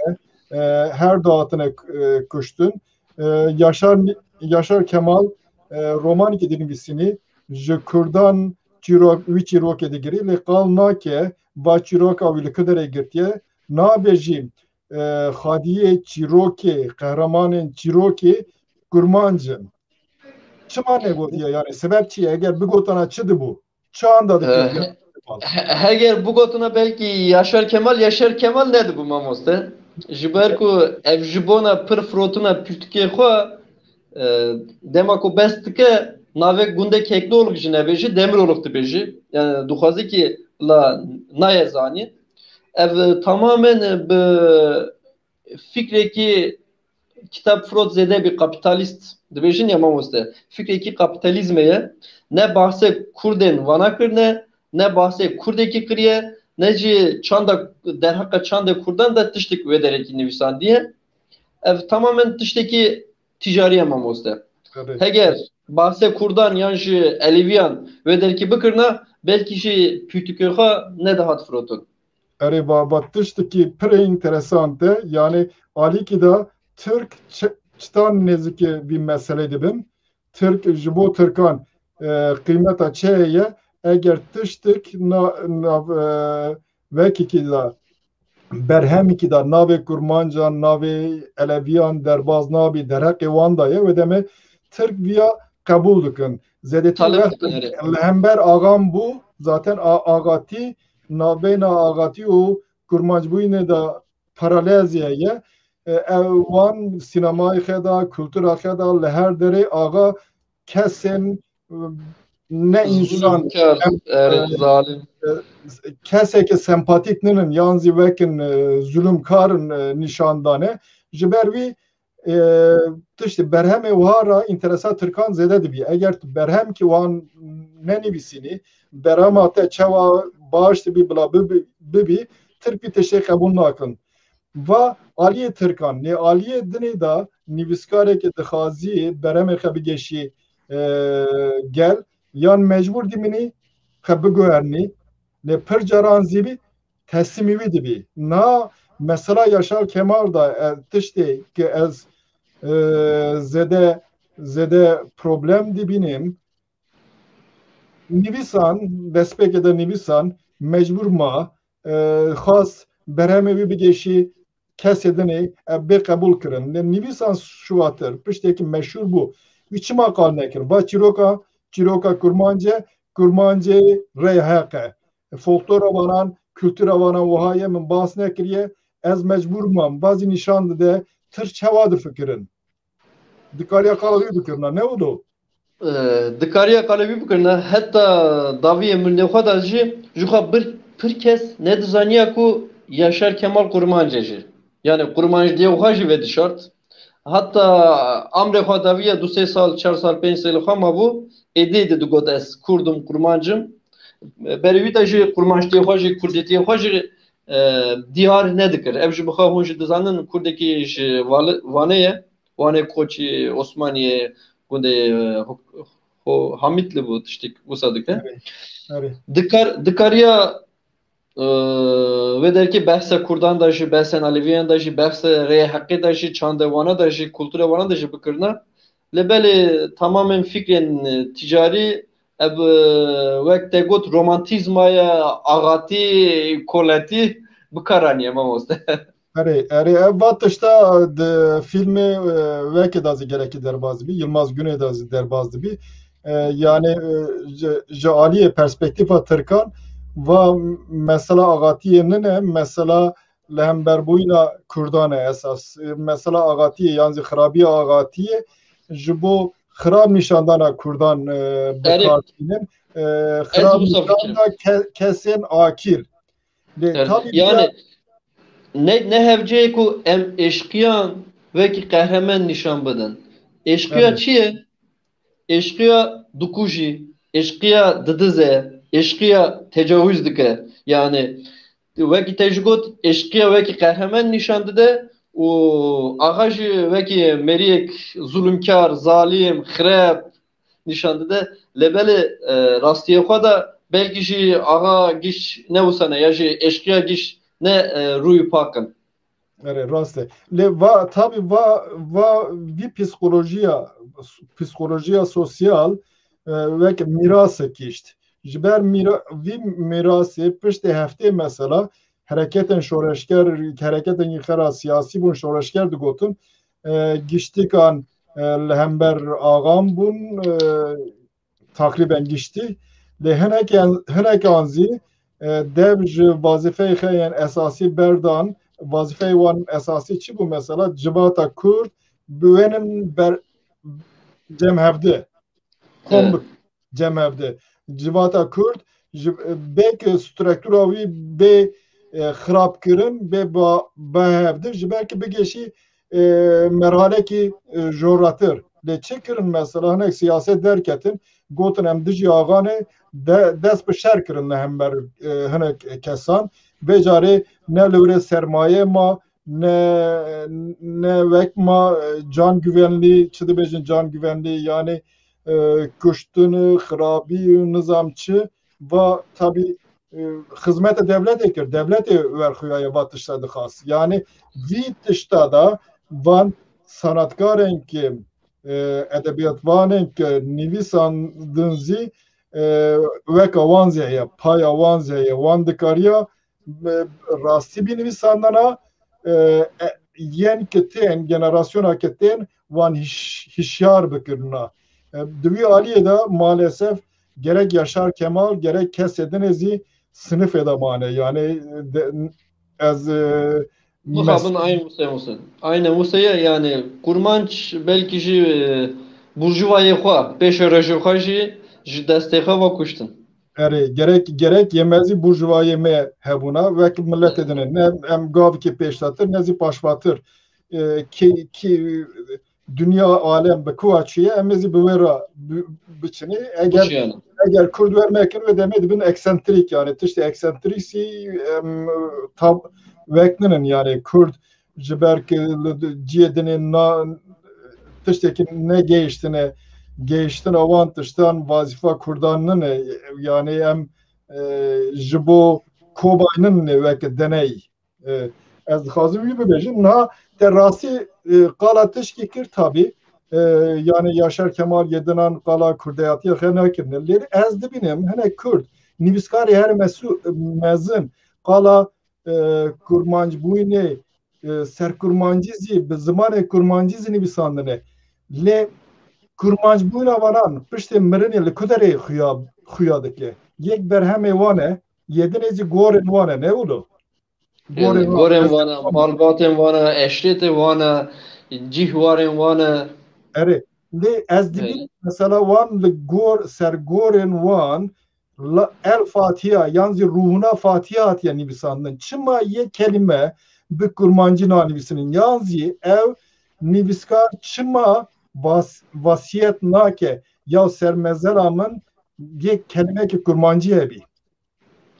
E, e, her du hatine, e, kuştin. E, Yaşar, Yaşar Kemal, e, romanekî dinivîsînî, ji Kurdan çîrok, wî çîrokê digirî, lê qal nake, va çîroka wî li ku derê girtiye, nabêjî, e, xadiyê çîrokê, qehremanên çîrokê kurmanc in. Çima negotiye yani? Sebep çi ye? Eger bigotana çi dibû? Çanda dikir? He-, he-, heger bigotuna belkî Yaşar Kemal, Yaşar Kemal nedibû mamoste. Ji ber ku ev ji bona pir firotina pirtûkê xwe, e, dema ku bes dike, navê gundê Kekloğlu jî nebêjî, Demiroğlu dibêjî. Yani dixwaze ki la naye zanî. Ev tamamen bi fikrekî kitab firot zêde bî kapitalîst dibêjin ya mamoste. Fikrekî kapitalizmê ye. Ne bahsê Kurdên vana kirine, ne bahsê Kurdekî kiriye, ne jî çanda, derheqa çandê Kurdan de tiştek wê derekî nivîsandiye. Ev tamamen tiştekî ticarî ye mamoste. Tabii. Heger bahsê Kurdan yan jî Eleviyan wê derekî bikirina, belkî jî pîtikê xwe nedihat firotin. Erê baba, tiştekî pir enteresan e. Yani alîkî de Tirk çi-, çitan nêzikê vî meselê dibin. Tirk ji bo Tirkan, e, qîmeta çi heye? Eger tiştek na-, nav-, e, vekekî de, berhemekî de navê kurmancan, navê eleviyan derbaz nabî, derheqê wan de ye, wê demê Tirk viya qebûl dikin. Zêdetî Talep wext dikin, erê. Li hember axan bû, zaten a-, axatî, navbeyna axatî û kurmancbûyînê de paralezî heye. E, ew wan sînemayê xe de, kultura xe de li her derê axa kesên, e, ne însan, zulmkar, em, erê, e, zalim. E, kesekî sempatîk ninin, yan zî wekin, e, zulmkar in, e, nîşan dane. Ji ber wî, e, tiştê berhemê wiha re înteresa Tirkan zêde dibî. Eger tu berhemkî wan nenivîsînî, berhema te çawa baş dibî, bila bibi-, bibî, Tirk vî tiştê qebûl nakin. Va aliyê Tirkan, lê aliyê dinê de nivîskareke dixwazî berhemê xwe bigeşî, e, gel, yan mecbûr dimînî xwe biguhernî, lê pir caran zî bî teslîmî wî dibî. Na mesela Yaşar Kemal da, e, tiştê ki ez, e, zêde, zêde problem dibînim. Nivîsan, destpêkê de nivîsan mecbûr ma, e, xwest berhemê wî bigeşî kesê dinê, e, bê qebûl kirin. Lê nivîsan şuwatir, piştêkî meşhûr bû. Wî çima qal nekir? Va çîroka, çîroka kurmanc e, kurmancê rê heq e. Folklora vanan, kultura vanan wiha ye, min bas nekiriye. Ez mecbûr mam. Bazî nîşan dide, Tirk çawa difikirin. Dikariya qala wî bikirina, ne wilo? E, dikariya qala wî bikirina, heta daviyê mirinê xwe de jî, ji xwe bir, pir kes nedizaniya ku Yaşar Kemal kurmanc e jî. Yani kurmanciyê xwe jî vedişart. Hatta amrê xwe daviya du sê sal, çar sal, pênc sal xwe mabû, êdî êdî digot ez Kurd im, kurmanc im. Berê wî de jî kurmanciyê xwe jî, Kurdetiyê xwe jî, e, diyar nedikir. Ev jî bi xwe hûn jî dizanin, Kurdekî ji Vali-, Vanê ye. Wanê Koçî, Osmaniyê, gundê, e, Ho-, Ho-, Hamîtlî bû, tiştek wisa dike. Erê, erê. Dikar, dikariya, e, wê derkê behsa Kurdan de jî, behsa Elevîyan de jî, behsa rêya heqê de jî, çandê wana de jî, kultura wana de jî bikirina. Lê belê tamamên fikrên, e, ticarî, ev, e, wek te got, romantîzmaya axatî, koletî bi kar aniye, mamoste. Erê, erê, ev va tişta di fîlmê, e, wekê de zî gelekî derbas dibî. Yilmaz Güney de zî derbas dibî. E, yani, e, ji, ji aliyê perspektîfa Tirkan va mesela axatiyê nine, mesela li hemberbûyîna Kurdan e esas. E, mesela axatiyê yan zî xirabiya axatiyê ji bo xirab nîşandana Kurdan, e, bi Erê. kar tînin. E, xirab wisa nîşanda bikirim. ke-, kesên akîr. Lê Erê. tabî Yani bira- ne, ne hevceyê ku em eşqiyan wekî qehremen nîşan bidin. Eşqiya Erê. çi ye? Eşqiya dikujî, eşqiya didize, eşqiya tecawuz dike. Yani wekî te jî got, eşqiya wekî qehremen nîşan dide û axa jî wekî meriyek zulmkar, zalim, xirab nîşan dide. Lê belê, e, rastiyê xwe de belkî jî axa giş ne wisa ne ya jî eşqiya giş ne, e, rûyî pak in. Erê, rast e. Lê va, tabî va, va vî psîkolojiya, psîkolojiya sosyal, e, wek mîrasek gişt. Ji ber mîra-, vî mîrasê piştê heftê mesela hereketên şoreşger, hereketên xera siyasî bûn, şoreşger digotin. E, giştikan, e, li hember axan bûn, e, takrîben giştî. Lê hinek, hinek an zî, e, dev ji wazîfeyê xwe yên esasî berdan, wazîfeyê wan esasî çi bû? Mesela civata Kurd biwênin ber cem hevdi. Kom Evet. bi cem hevdi. Civata Kurd ji, bê ku struktura wî bê, e, xirabkirin, bê ba, ba hevdi, ji ber ku bigêşî, e, merhalekî, e, joratir. Lê çi kirin mesela? Hinek siyaset derketin, gotin em dijî axanê de, dest bi şer kirin li hember, e, hinek kesan. Vê carê ne li wirê sermaye ma, ne, ne wek ma, e, can güvenliği, çi dibêjin can güvenliği, yani, e, kuştin, xirabî, nizam çi, va tabî, e, xizmete devletê kir. Devletê werxuyaye va tişta dixwast. Yani vî tişta da van sanatkarên ki, e, edebiyatvanên ki nivîsandin zî, e, weka wan zî heye, paya wan zî heye, wan dikariya, e, rastî bî nivîsandina, e, e, yên ki tên, generasyona ki tên, wan hiş-, hişyar bikirina. E, di wî aliyê de maalesef gerek Yaşar Kemal, gerek kesê dinê zî sinifê de mane. Yani, de, ez, e, Mixabin aynı Musê Musê. Aynı Musê ye, yani kurmanc belkî jî, e, burjuvayê xwe, pêşerojê xwe jî ji destê xwe ve kuştin. Erê, gerek, gerek yê me zî burjuvayê me hebûna, wek miletê din e. Ne em gavikê pêşdatir, ne zî paşvatir. E, ki, ki, dinya alem bi kuwa çi ye, em ê zî bi wê re bi-, biçinê. Eger, Biçiyane. Eger Kurd wer mekin, wê demê dibin eksentrik, yani tiştê eksentrîsî, em, tab-, wek ninin, yani Kurd ji ber ki li ciyê dinê na, tiştekî ne gehiştine, gehiştina wan tiştan wazîfa Kurdan nine, yani em, e, ji bo kobay nine wek deney. E, ez dixwazim wî bibêjim. Niha te rastî, e, qala tişkî kir tabî. E, yani Yaşar Kemal yê dinan qala kurdeyatiya xwe nekirine. Lê ez dibînim hinek Kurd, nivîskarê her mesu-, mezin qala, e, kurmancbûyînê, e, serkurmancî zî, bi zimanê kurmancî zî nivîsandine. Lê kurmancbûyîna vanan piştê mirinê li ku derê xuya, xuya dike? Yek berhemê wan e, yê dinê zî gorên wan e, ne wilo? Gorên wan. Gorên wan e, malbatên wan e, eşrêtê wan e, cîhwarên wan e. Erê, lê ez dibînim, mesela wan li gor, ser gorên wan, la, El Fatiha, yan zî Ruhuna Fatiha hatiye nivîsandin. Çima yê kelîme bi kurmancî nanivîsinin? Yan zî ev nivîskar çima vas-, vasiyet nake, ya ser mezela min yê kelîmekê kurmancî hebî?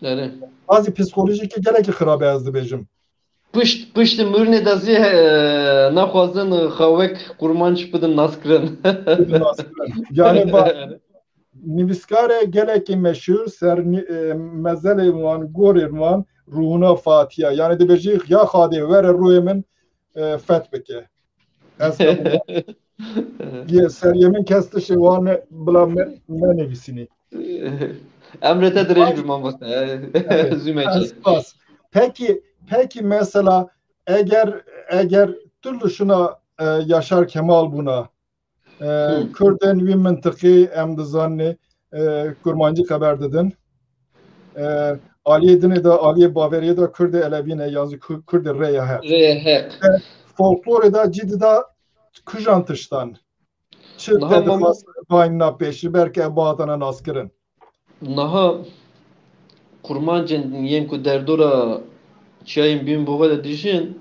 Erê. Bazî psîkolojîkê gelekî xirab e, ez dibêjim. Pişt, piştî mirinê de zî, e, naxwazin xwe wek kurmanc bidin naskirin. Bidin naskirin. Yani bak, nivîskarê gelekî meşhur ser ni-, e, mezelê wan, gorê wan, Ruhuna Fatiha. Yani dibêjî ya Xadê were rûyê min, e, feth bike. Ez qebûl nakim. Yê seriyê min kes tiştê wan ne, bila me, me nivîsînî. Emrê te dirêj bî mamoste. Zû me çê. Spas. Peki, peki mesela eger, eger tu li şuna, e, Yaşar Kemal bûna, e, Kurdên wî mintiqî em dizanin, e, kurmancî xeber didin. E, aliyê dinê de, aliyê baveriyê de Kurdê Elevî ne, yan zî Ku-, Kurdê Rêya Heq. Rêya Heq. E, folklorê de cî dida kujan tiştan. Çi te dixwast bayîna pêşî, belke ev bihatana naskirin. Niha kurmancên yên ku derdora çiyayên Bînboxê de dijîn,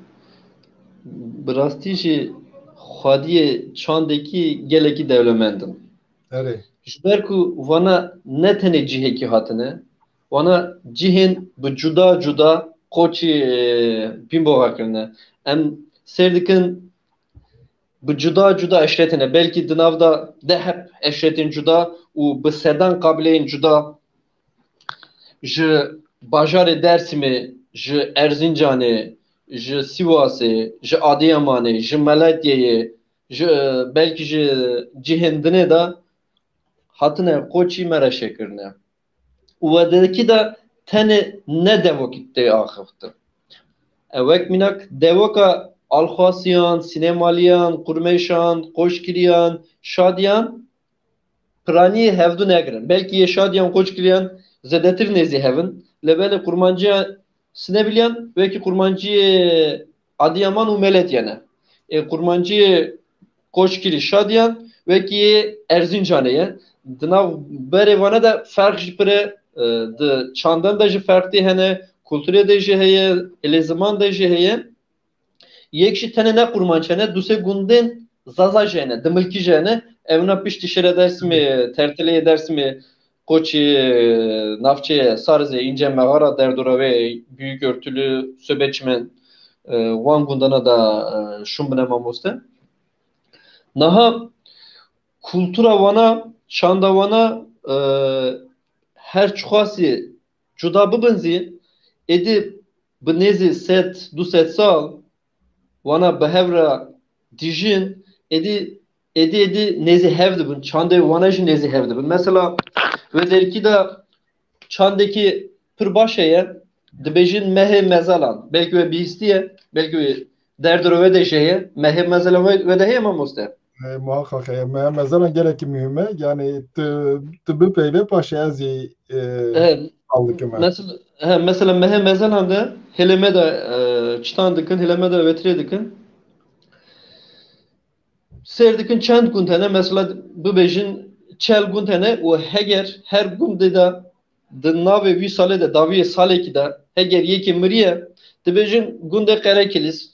bi rastî jî xwediyê çandekî gelekî dewlemend in. Erê. Ji ber ku vana ne tenê cihekî hatine, vana cihên bi cuda cuda qoçî, e, Bînboxa kirine. Em seyr dikin, bi cuda cuda eşretine, belkî di nav de deh heb eşretên cuda û bi sedan qabileyên cuda ji bajarê Dersimê, ji Erzincanê, ji Sîwasê, ji Adiyamanê, ji Meletyeyê, ji, belkî ji cihên dinê de hatine qoçî me re şêkirine. Û wedekî de tenê ne devokî tê axiftin. E, wek mînak devoka Alxwasiyan, Sînemaliyan, Qurmeyşan, Qoçkiriyan, Şadiyan piraniyê hevdu negirin. Belkî yê Şadiyan, Qoçkiriyan zêdetir nêzî hev in. Lê belê qurmanciya Sînebiliyan wekî qurmanciyê Adiyaman û Meletye ne. Ê qurmanciyê Qoçkirî Şadiyan wekî yê Erzincanê ye. Di nav berê vane de ferq jî pir e, e, di çandan de jî ferqtî hene, kulturê de jî heye, hilê ziman de jî heye. Yek jî tenê ne qurmanc hene, du sê gundên Zaza jî hene, Dimilkî jî hene. Evna piştî şêre Dersimê, tertileyê Dersimê, Qoçî, e, navçeyê Sarizê, Înce Mexara, derdora wê Büyük Örtülü, Söbeçmen, e, wan gundana da, e, şûn bine mamoste. Niha kultura wana, çanda wana, e, her çiqasî cuda bibin zî, êdî bi nêzî sed, du sed sal wana bi hev re dijîn, êdî, êdî, êdî nêzî hev dibin, çandê wana jî nêzî hev dibin. Mesela, wê derkî de çandekî pir baş heye, dibêjin mehê mezelan. Belkî we bihîstiye, belkî we derdora we de jî heye. Mehê mezelan we, we de heye mamoste? E, muhakkak heye. Me-, mezelan gelekî muhîm e. Yani tu, tu bipeyve paşê ez ê, e, He, al dikim. Mesela, he, mesela mehê mezelan de hilê me de, e, çitan dikin, hilê me de vetirê dikin. Seyr dikin çend gund hene, mesela bibêjin çel gund hene û heger her gundê de di navê vî salê de, dawiyê salekî de heger yekê miriye, dibêjin gundê Qerekilîs,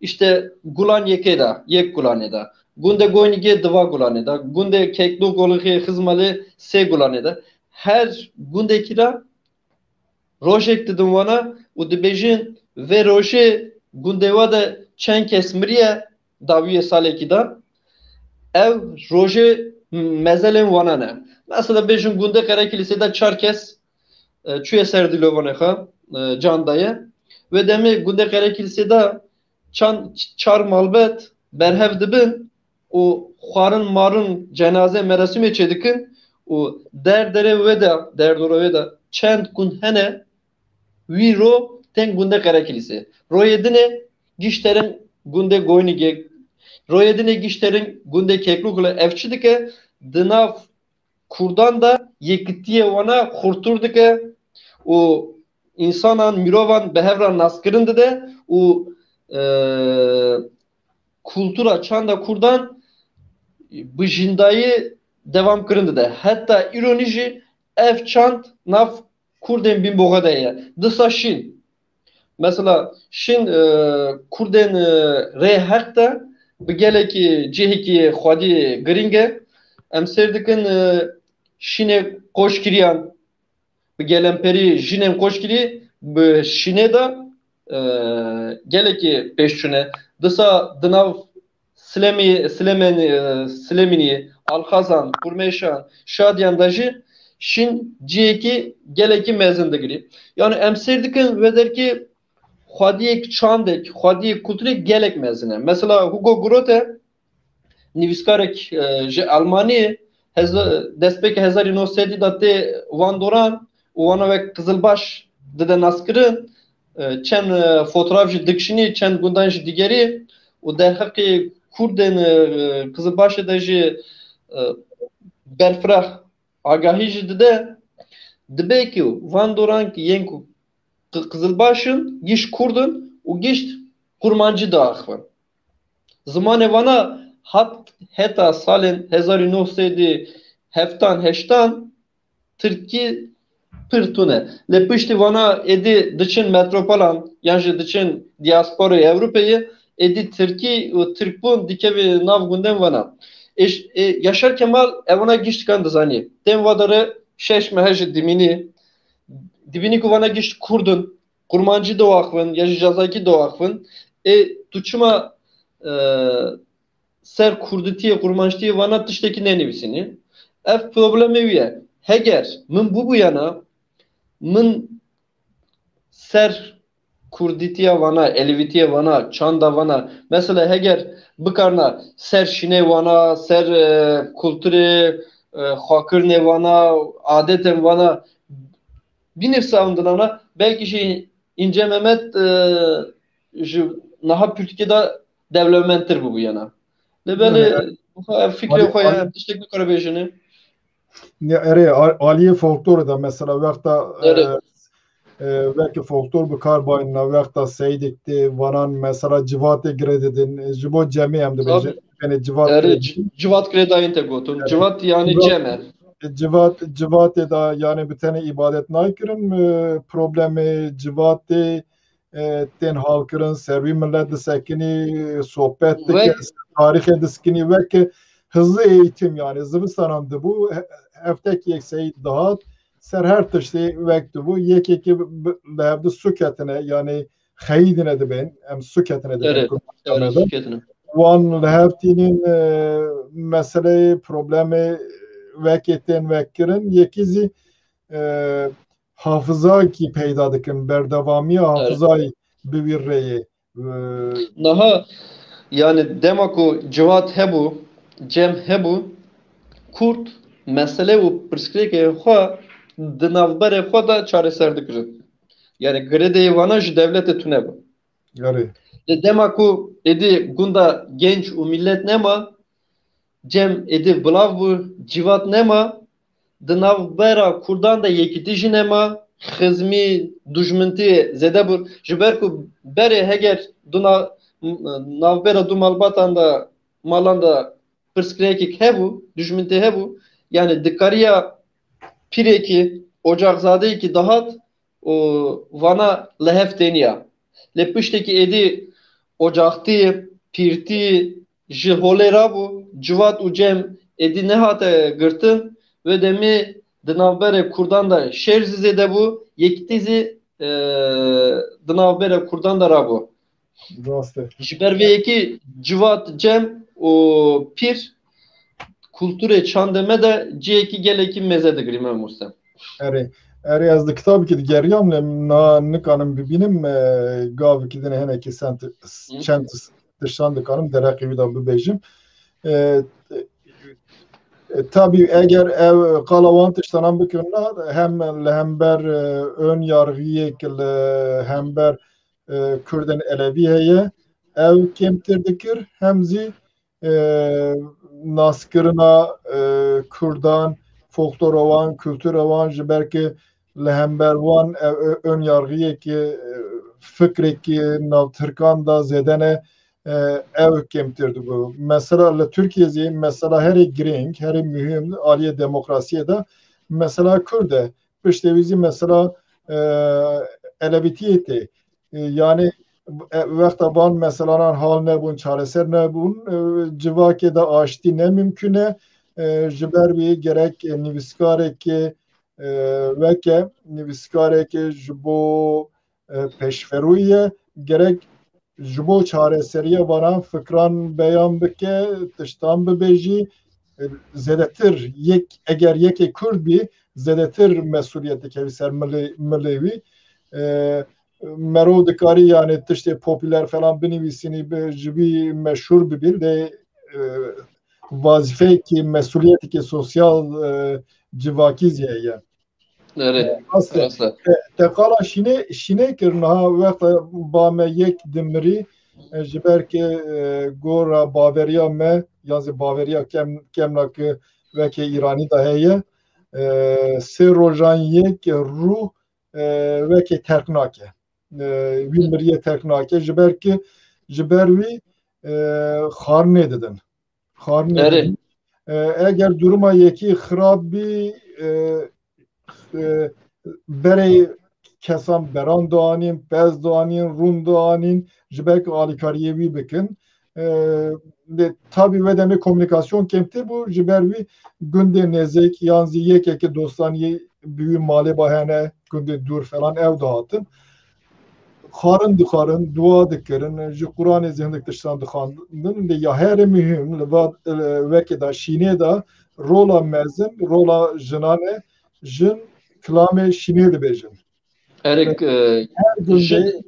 işte gulan yekê de, yek gulanê de, gundê Goynîgê diva gulanê de, gundê Keklo Golixê Xizmalê sê gulanê de. Her gundekî de rojek didin wana û dibêjin vê rojê gundê wa de çend kes miriye dawiyê salekî de. Ev rojê mezelên wana ne. Mesela bêjin gundê Qerekilîsê de çar kes, e, çûye ser dîlovanê xwe, e, can daye. Wê demê gundê Qerekilîsê de çan-, çar malbet berhev dibin û xwarin marin cenaze merasîmê çêdikin û der derê wê de, derdora wê de çend gund hene, wî ro tên gundê Qerekilîsê. Royê dinê gişterin gundê Goynîgê. Royê dinê gişterin gundê Keklûgulê. Ev çi dike? Di nav Kurdan de yekitiyê wana xurttir dike û însanan, mirovan bi hev re naskirin dide û, e, kultura çanda Kurdan bi jindayî dewam kirin dide. Heta îronî jî ev çand nav Kurdên Bînboxe de ye. Disa Şîn. Mesela Şîn, e, Kurdên, e, Rê Heq de bi gelekî cihekî xwedî girîng e. Em seyr dikin, e, Şînê Qoçkiriyan, bi gelemperî jinên Qoçkirî bi Şînê de e, gelekî pêş çûne. Disa di nav Silemî-, Silemenî-, e, Silemînî, Alxazan, Kurmeşan, Şadiyan de jî şîn cihekî gelekî mezin digirî. Yani em sêr dikin ve derkî xwediyek çandek, xwediyek kulturê gelek mezin e. Mesela Hugo Grote, nivîskarek, e, ji Almanî, heza-, destpêkê hezar û neh sedî de tê Van Doran û wana wek Qizilbaş dide naskirin. E, çend, e, fotoğraf jî dikişînî, çend gundan jî digerî û derheqê Kurdên, e, Qizilbaşê de jî, e, berfireh agahî jî dide. Dibê ku Van Doran ki yên ku Qi-, Qizilbaş in, gişt Kurd in û gişt Kurmancî diaxivin. Zimanê vana hat heta salên hezar û neh sedî heftan heştan Tirkî pir tune. Lê piştî vana êdî diçin metropolan yan jî diçin diasporayê Ewropeyê, êdî Tirkî û Tirkbûn dikevî nav gundên vana. Êş-, ê, Yaşar Kemal evana giştikan dizanî. Tên va dere şeş mehe jî dimînî. Dibînî ku vana gişt Kurd in, Kurmancî diaxivin ya jî Zazakî diaxivin. Ê, tu çima, e, ser Kurditiyê, Kurmancitiyê vana tiştekî nenivîsînî? Ev problemê wî ye. Heger min bûbûyana, min ser Kurditiya vana, Elewîtiya vana, çanda vana, mesela heger bikarna ser şînê vana, ser, e, kulturê, e, xwakirinê vana, adetên vana, bînivsa hûn dinana, belkî jî Înce Mehmet, e, ji niha Tirkiyê de dewlemendtir bûbûyana. Lê belê, Erê, ev fikrê xwe ye, ev tiştek nikare bêjine. Ya, erê, a-, aliyê folklorê de mesela wexta, e, Erê. e, weke folklor bi kar bayîna, wexta Seydik tê, vanan mesela civatê girê didin, e, ji bo cemê em dibêjin. Tabii. Yani civat Erê, girê c-, civat girêdayîn te gotin. Erê. Civat yani Civat, cem e. civat, civatê de yani bi tenê îbadet naykirin, e, problemê civatê, e, tên halkirin, ser wî millet disekinî, sohbet Wek dike, tarîxê diskînî weke hizli eğitim yani zivistanan dibû, he-, heftek yek seyîd dihat, ser her tiştê wek dibû, yekekî bi-, bi-, li hevdi suketine yani xeyîdine dibên, em suketine dibên Erê, Kurmancî erê, me de. Suketine. Wan li hev tînin, e, meseleyê, problemê wekê tên wek kirin, yekî zî, e, hafizayekî peyda dikin, berdewamiya Erê. hafizayê bi wî rêyê. E, Niha, yani dema ku civat hebû, cem hebû, Kurd mesele û pirsgirêkê xwe di navberê xwe de çareser dikirin. Yani girêdayî vana ji dewletê tune bû. Erê. Lê dema ku êdî gunda genç û millet nema, cem êdî bilav bû, civat nema, di navbera Kurdan de yekîtî jî nema, xizmî, dujmintî zêde bû. Ji ber ku berê heger du na-, navbera du malbatan de, malan de pirsgirêkek hebû, dujmintî hebû, yani dikariya pîrekî, ocaxzadeyekî dihat û vana li hev têniya. Lê piştekî êdî ocaxtî, pîrtî ji holê rabû, civat û cem êdî nehate girtin, wê demê di navberê Kurdan de şer zî zêde bû, yekîtî zî, e, di navberê Kurdan de rabû. Rast e. Ji ber vê yekî civat, cem û pîr kulturê çandê me de cihekî gelekî mêze digirî, mamoste. Erê. Erê, ez di kitabekî digeriyam, lê na nikanim bibînim, e, gavekî din hinekî sen ti-, Hı. çend tiştan dikanim derheqê wî de bibêjim. E, e, tabî eger ev qala wan tiştanan bikirina, hem li hember, e, ön yargiyek li hember, e, Kurdên Elewî heye, ew kêmtir dikir, hem zî, e, naskirina, e, Kurdan, folklora wan, kultura wan, ji ber ku li hember wan ew, e, ön yargiyekî, e, fikrekî nav Tirkan de zêde ne, e, ew kêmtir dibû. Mesela li Tirkiyê zî mesela herî girîng, herî muhîm aliyê demokrasiyê de mesela Kurd e. Piştê wî zî mesela, e, Elewîtiyê tê. E, yani, e, wexta van meselanan hal nebûn, çareser nebûn, e, civakê de aştî ne mimkun e. E, ji ber wî gerek, e, nivîskarekê, e, weke nivîskarekê ji bo, e, pêşverûyî ye. Gerek ji bo çareseriya vanan fikran beyan bike, tiştan bibêjî, e, zêdetir yek, eger yekê Kurd bî, zêdetir mesuliyet dikevî ser milê, milê wî. E, Mero dikarî, yani, tiştê popüler falan binivîsînî, bi, ji wî meşhûr bibî, lê, e, vazîfeyekî, mesuliyeteke sosyal, e, civakî zî heye. Erê, rast e. Rast e. Te, te qala şînê, şînê kir niha wexta ba me yek dimirî, e, ji ber ke, e, gora baveriya me, yan zî baveriya kem, kemna ke weke Îranî de heye, e, sê rojan yek ruh, e, weke terk nake. E, wî miriyê terk nake. Ji ber ke, ji ber wî, e, xwarinê didin. Xwarinê Erê. didin. E, eger duruma yekî xirab bî, e, e, berê kesan beran dianîn, pez dianîn, rûn dianîn, ji ber ku alîkariyê wî bikin. E, lê tabî wê demê komunikasyon kêmtir bû, ji ber wî gundê nêzîk yan zî yekekî dostaniyê bi wî malê ba hene, gundê dûr falan ew dihatin. Xwarin dixwarin, dua dikirin, ji Quranê zî hindik tiştan dixwandin. Lê ya herî muhîm li va, e, wekê de şînê de rola mezin, rola jinan e, jin kilamê şînê dibêjin. Erê, Li e, her gundê, jin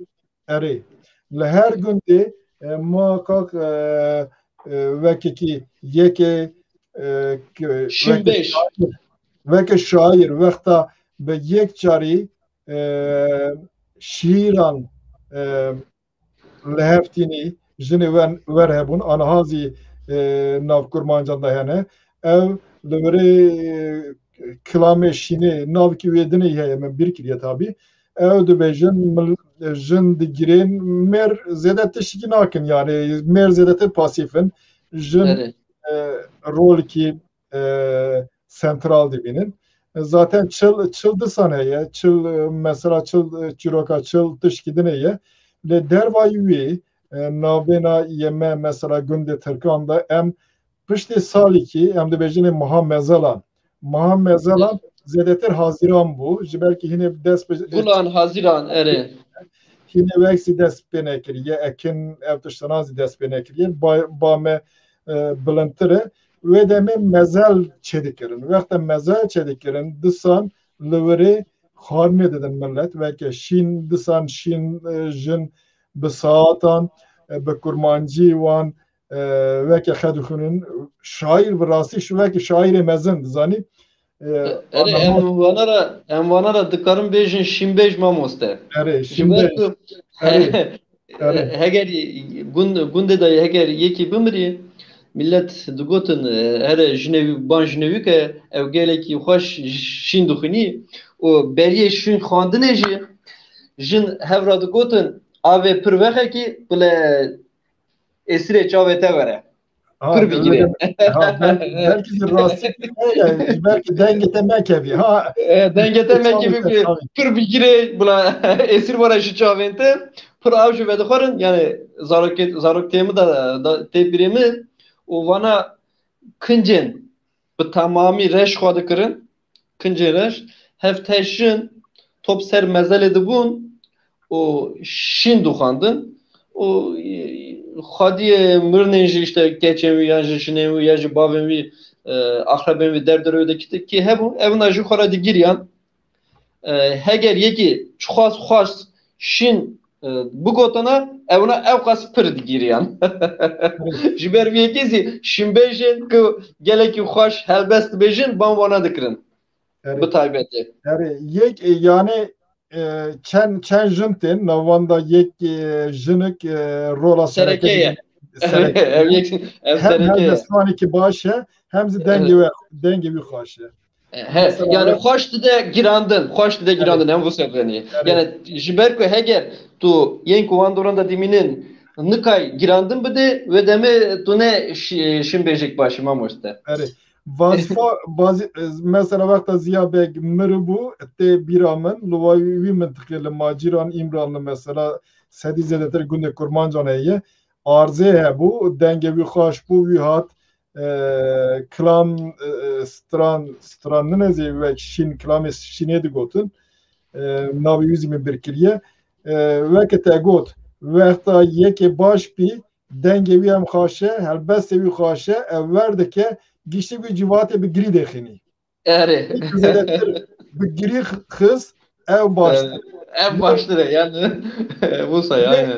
erê, li her gundê, e, muhakkak, e, e, wekekî yekê, e, k-, Şîn wekî bêj. şair, wekî şair wexta bi yek carî, e, şîîran, e, li hev tînî, jinê wen wer hebûn, aniha zî, e, nav kurmancan de hene. Ew li virê, e, kilamê şînê, navkî wê dinê heye, min bîr kiriye tabî. Ew dibêjin, mil-, jin digirên mêr zêde tiştekî nakin, yani mêr zêdetir pasîf in. Jin, Erê. e, rolekî, e, sentral dibînin. Zaten çil, çil disan heye, çil, e, mesela çil, e, çîroka çil tişkî din heye. Lê dervayî wî, e, navbêna yê me, mesela gundê Tirkan de em piştê salekî, em dibêjinê meha mezelan. Meha mezelan zêdetir Haziran bû, ji ber ku hînê dest bi, Gulan Haziran, erê. hînê wek zî dest pê nekiriye, ekin, ev tiştana zî dest pê nekiriye. Ba, ba me, e, bilindtir e. Wê demê mezel çêdikirin. Wexta mezel çêdikirin, disan li wirê xwarinê didin millet. Weke şîn, disan şîn, e, jin bi saetan, e, bi kurmancî wan, e, weke xwe dixwînin. Şaîr bi rastî şi weke şaîrê mezin dizanî. E, Erê, em vana ra, em vana ra dikarin bêjin şînbêj mamoste. Erê, Ji ber şînbêj. ku Erê. Erê. Heger gund-, gundê de heger yekî bimirî, millet digotin, e, here jinê wî, ban jinê wî ke ew gelekî xweş şîn dixwînî û beriyê şîn xwendinê jî jin hev ra digotin, avê pir vexekî, bile êsirê çavê te were. Ha, Pir bigire. Ha, belkî, belkî zî rastî heye, ji ber ku dengê te mekevî. Ha. E, dengê te mekevî, Çavê te, pir, tabii. pir bigire, bila êsir were ji çavên te, pir av ji vedixwerin, yani zarokê, zarok tê min de, da, tê birê min, û vana kincên bi temamî reş xwe dikirin, kincên reş, hev teşin top ser mezelê dibûn û şîn dixwendin û, e, xwediyê mirinên jî, işte, keçên wî yan ji jinên wî ya ji bavên wî, e, axrebên wî derdirê wê de kî, kî hebû, evna jî xwe re digiriyan. E, heger yekî çixwast xwast şîn, e, bigotana, ewna ewqas pir digiriyan. Ji ber vê yekê zî şînbêjên ku gelekî xweş helbest dibêjin, ban wana dikirin. Erê. Bi taybetî. Erê, yek, e, yani, e, çend, çend jin tên, navanda yek, e, jinik, e, rola Sereke sereke ye. dibînin. Sereke. Ev yek, ev Hem sereke ye. helbestvanekî baş e, hem zî dengê Evet. we, dengê wî xweş e. He, Mesela yani we- xweş dide girandin, xweş dide Evet. girandin, em bu seferini. Evet. Yani ji ber ku heger tu yên ku wan doran de dimînin nikay girandin bide, wê demê tu ne şi-, şinbêjek baş, mamoste. Erê. Vazifa, vazi-, e, mesela wexta Ziya Beg miribû, tê bîra min, li wa wî mintiqê li Macîran, Îmranli mesela sedî zêdetir gundê Kurmancan heye. Arzê hebû, dengê wî xweş bû, wî hat, e, kilam, e, e, stran, stran nine zî wek şîn, kilamê şînê digotin. E, navê wî zî min bîr kiriye. e, weke te got, wexta yekê baş bî, dengê wî em xaşe, helbestê wî xaşe, ew wer dike, giştî wî civatê bi girî dêxînî. Erê. Zêdetir bi girî xist, ew baştir. Ev baştir e, yani. Wisa, yani.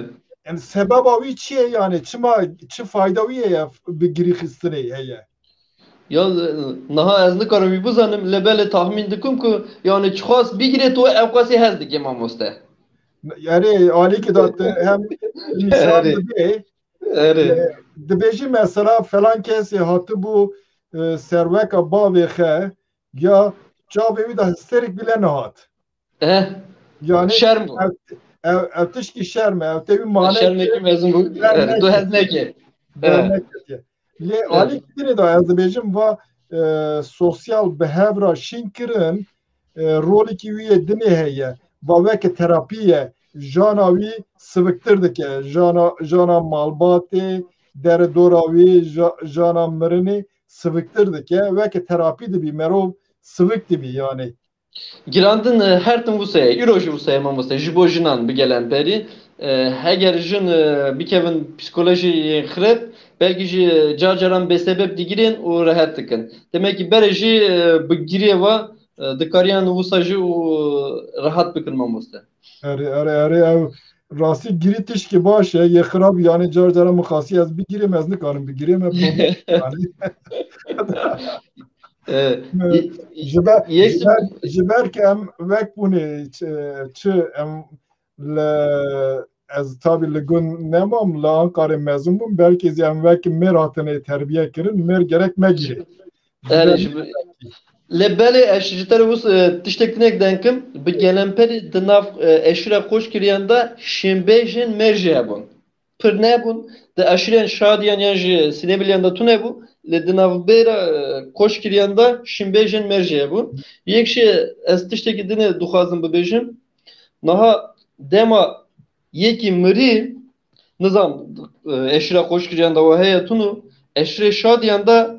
Yani sebeba wî çi ye, yani çima, çi fayda wî ye ya bi girî xistinê heye? Ya, niha ez nikarim wî bizanim, lê belê tahmîn dikim ku, yani, çiqas bigirê tu ew qasî hez dike, mamoste. Erê, alîkî da tu hem nîşan didê, Erê. E, dibêjî mesela falan kesê hatibû, e, serweka bavê xe, ya çavê wî de histerik bile nehat. Eh. Yani şerm bû. Ev, ev, ev tişkî şerm e, ev tevî mane. Şermekî mezin bû. Erê, tu hez neke. Lê alî kirê de ez dibêjim va, e, sosyal bi hev re şîn kirin, e, rolekî wî yê dinê heye. Va weke terapî ye. Jana wî siviktir dike. Jana, jana malbatê, dere dora wî, ja-, jana mirinê siviktir dike. Weke terapî dibî, merov sivik dibî yani. Girandin, e, her tim wisa ye. Îro jî wisa ye, mamoste. Ji bo jinan bi gelemperî. E, heger jin, e, bikevin psîkolojiyê xirab, belkî jî car caran bêsebeb digirên û rehet dikin. Demek ki berê jî, e, bi giriyê ve, e, dikariyan wisa jî û rehat bikin, mamoste. Erê, erê, erê, ew rastî girî tişkî baş e, yê xirab, yani car caran min xasî ez bigirêm, ez nikarim bigirêm, me problem yani. E, ji ber, yek ji ber, ji ber ke em wek bûnê, çi, çi em li, ez tabî li gund nemam, li Ankarê mezin bûm, belkî zî em wek mêr hatine terbiye kirin, mêr gerek megirê. Ji Erê, ber ji ber, lê belê ez ji te re wis, e, tiştek tinek denkim, bi gelemperî di nav, e, eşîra Qoçkiriyan de şînbêjên mêr jî hebûn. Pir nebûn. Di eşîrên Şadiyan yan jî Sîneviliyan de tune bû. Lê di navbêra, e, Qoçkiriyan de şînbêjên mêr jî hebûn. Yek jî ez tiştekî dinê dixwazim bibêjim. Niha dema yekî mirî, nizam, e, eşîra Qoçkiriyan de we heye tunu, eşîrê Şadiyan de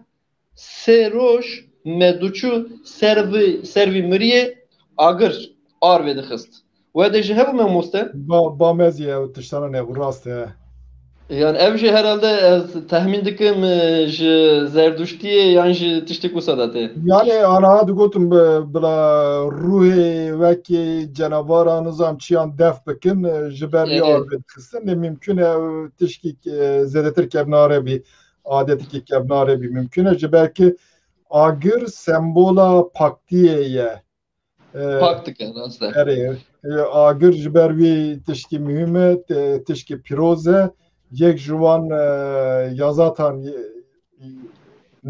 sê roj me diçû ser vî, ser vî miriyê agir ar vedixist. We de jî hebû, mamoste? Ba, ba me zî ew tiştana nebû, rast e. Yani ev jî herhalde ez tehmîn dikim, e, ji Zerduştiyê yan jî tiştek wisa de tê. Yani aniha digotin bi, bila ruhê wekî cenavara nizam çiyan def bikin, e, ji ber wî ar vedixistin. Lê mimkun e ew tişkî, e, zêdetir kevnare bî. Adetekî kevnare bî mimkun e. Ji ber ki agir sembola paktiyê ye. E, Pak dike, rast e. Erê, e, agir ji ber wî tişkî muhîm e, te-, tişkî pîroz e. Yek ji wan, e, yazatan, e,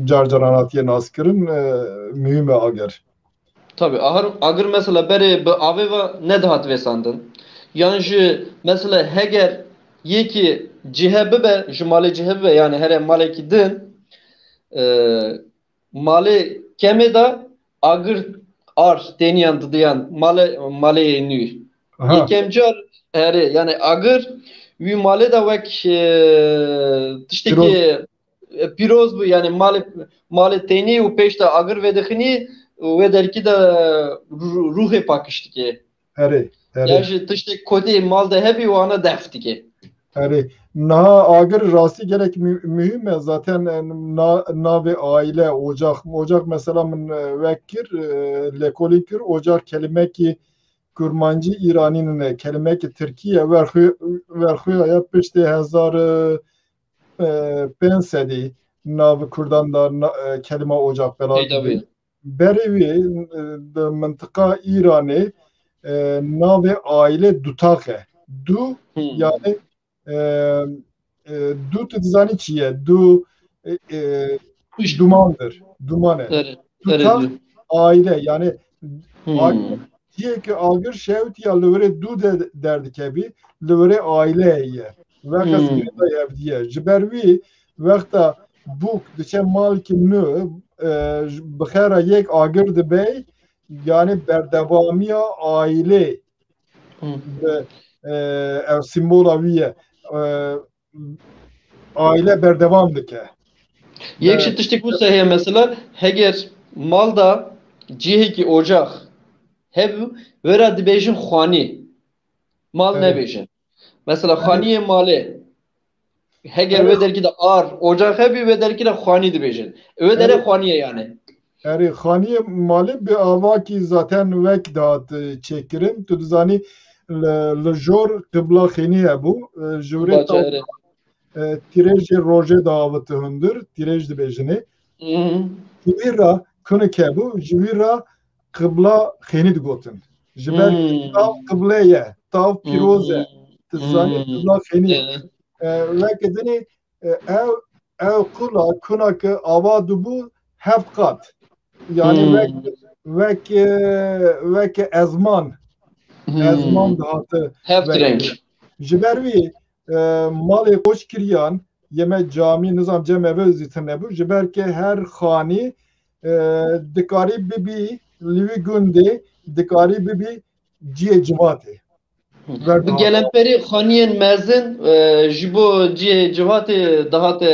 car caran hatiye naskirin, e, muhîm e agir. Tabii, ahir, agir mesela berê bi avê ve nedihat vêsandin. Yan jî mesela heger yekî cihe bibe, ji malê cihe bibe, yani here malekî din, e, malê kemê de agir ar têniyan didiyan malê, malê nû. Aha. Yekem car, erê, yani agir wî malê de wek, e, tiştekî, Pîroz. e, pîroz bû, yani malê, malê tênî û pêş de agir vedixinî û wê derkî de ru-, ruhê pakiştikê. Erê, erê. Ya jî tiştek kotê mal de hebî û ana def dike. Erê. Niha agir rastî gelek mü-, muhîm e. Zaten, e, na-, navê aile, ocak, ocak mesela min, e, wek kir, e, lêkolîn kir, ocak kelimekî kurmancî îranî nine, kelimekî tirkî ye, werxwe-, werxweya ya piştê hezar, e, e, pênc sedî nav kurdan de na-, e, kelima ocak bela Peyda dibî. Bûye. Berê wî, e, di mintiqa Îranê, e, navê aîlê dutax e. Du, Hmm. yani, e, e, du tu dizanî çi ye? Du, e, e, Kuş. Dumandir. Duman e. Erê, erê Dutax du. Aîle, yani Hmm. ag-, cihê ki agir şewtiya li wirê du de derdikevî, li wirê aîle ye. Weke Hmm. sivîl de hevdiye. Ji ber wî wexta bûk diçe malkî nû, e, ji, bi xera yek agir dibey, yani berdewamiya aîlê Hmm. bi, e, ev simbola wî ye. E, aîle berdewam dike. Yek Be- jî tiştek wisa heye mesela, heger mal da cihekî ocax hebû, wera dibêjin xwanî. mal nebêjin. Mesela xaniyê malê. Heger wê derkî de ar, ocax hebî, wê derkî de xanî dibêjin. Wê derê xaniyê yani. Erê, xaniyê malê bi avakî zaten wek dihat, e, çêkirin. Tu dizanî li, li jor qibla xênî hebû. E, ji wirê Baca, taw-, erê. e, tîrêjê rojê diavêti hundir, tîrêj dibêjinê. Hı hı. Ji wî re kunik hebû, ji wî re qibla xênî digotin. Ji ber Hmm. tav qiblê ye, tav pîroz e. Hmm. Tu zanî Hmm. qibla xênî. Evet. E, weke dinê, e, ew, ew qula kuna ke ava dibû heft qat. Yani Hmm. wek, wek, e, weke ezman. Hmm. Ezman dihate Heft wek. Renk. Ji ber wî, e, malê koç kiriyan, yeme camî, nizam cem eve zî tune bû. Ji ber ke her xanî, e, dikarî bibî li wî gundê, dikarî bibî ciyê civatê. Bi gelemperî xaniyên mezin, e, ji bo cihê civatê dihate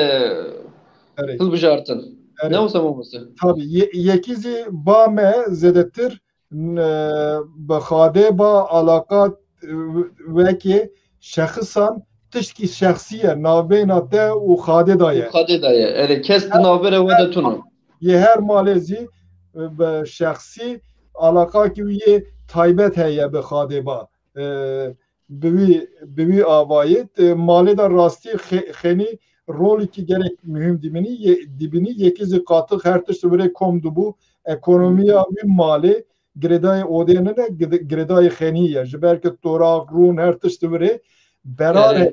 Erê. hilbijartin. Erê. Ne wisa mamoste? Tabii, ye-, yekî zî ba me zêdetir, n-, bi Xadê ba alaqa, e, wekê şexsan tiştkî şexsî ye, navbeyna te û Xadê da ye. Xadê da ye. Erê, kes di navbera we de tune. Yê her malê zî, e, bi şexsî alaqakî wî yê taybet heye bi Xadê ba. E, bi wî, bi wî avayî, e, malê de rastî xe-, xênî rolekî gelek muhîm dibînî, yê-, dibînî, yekî zî qatix her tişt virê kom dibû, ekonomiya wî malê girêdayê odê nine, gide-, girêdayê xênî ye. Ji ber ke toraq, rûn, her tişt virê berar Erê. heye.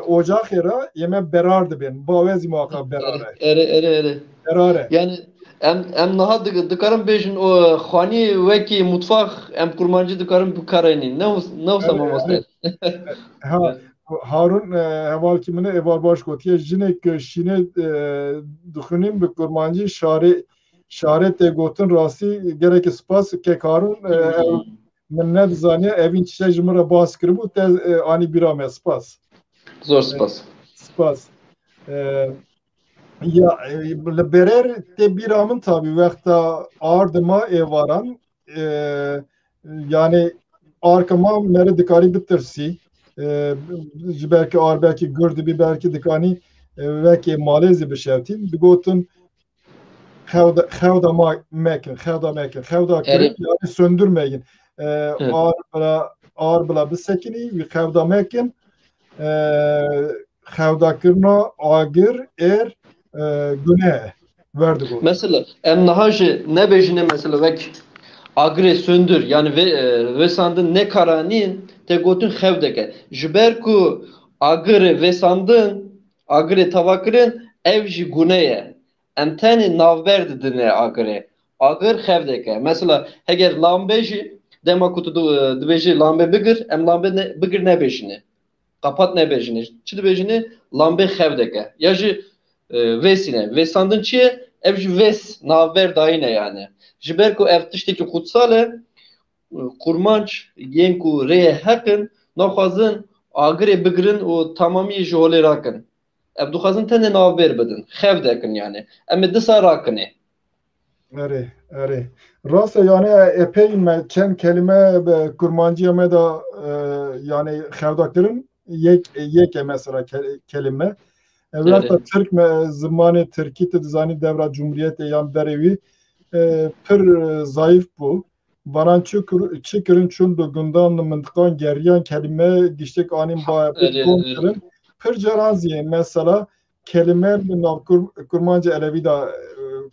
Ocaxê re yeme berar dibên. Bawê zî muhaqa berar e. Erê, erê, erê. Berar e. Yani em, em niha di-, dikarin bêjin o xanî wekî mutfax em kurmancî dikarin bikarînin. Ne wis-, ne wisa Erê, mamoste? erê. Ha, Harun, e, hevalkî min e, êvar baş gotiye. Jinek şînê, e, dixwînin bi kurmancî şarê, şarê tê gotin rastî gerek spas kek Harun, e, ew Hmm. Min nedizaniye evîn çiçek ji min re bas kiribû, te, e, anî bîra me. Spas. Zor spas. Spas. E, ya, e, li berer tê bîra min tabî wexta ardima êvaran, e, yani arka ma mere dikarî bitirsî, e, ji ber ke ar belkî gur dibî, belkî dikanî, e, wekê malê zî bişewtîn. Digotin, Xewda, xewda ma mekin, xewda mekin. Xewda Erê. kirin, yani söndürmeyin. Ee, Evet. ar bila, ar bila bisekinî, wî xewda mekin. Ee, xewda kirina agir, er, e, gune verdigo. Mesela, em niha jî nebêjine mesela wek agirê söndür, yani ve, e, vêsandin nekaranîn, tê gotin xewdeke. Ji ber ku agirê vêsandin, agirê tava kirin, ev jî gune ye. Em tenê navber didine agirê. Agir xev deke. Mesela, heger lambe jî, dema ku tu di-, dibêjî lambe bigir, em lambe ne, bigir nebêjine. Kapat nebêjine. Çi dibêjine? Lambe xev deke. Ya jî, e, vêsîne. Vêsandin çi ye? Ev jî vês, navber dayîne yani. Ji ber ku ev tiştekî qutsal e, kurmanc yên ku rêyê heq in, naxwazin agirê bigirin û tamamiyê ji holê rakin. Ev dixwazin tenê navbêr bidin. Xev dekin yani. Em ê disa rakinê. Erê, erê. Rast e, yani epey me çend kelime bi kurmanciya me de, e, yani xewda kirin. Yek, yek e mesela ke-, kelime. E, Erê. wexta Tirk me, zimanê Tirkî tu dizanî devra Cumhuriyetê yan berê wî, e, pir, e, zayıf bû. Vanan çi kir-, çi kirin çûn bi gundan li mintiqan geriyan kelîme giştek anîn ba pêk Erê, kom erê. kirin. Pir caran zî mesela kelîme li nav kur-, kurmancê elewî de, e,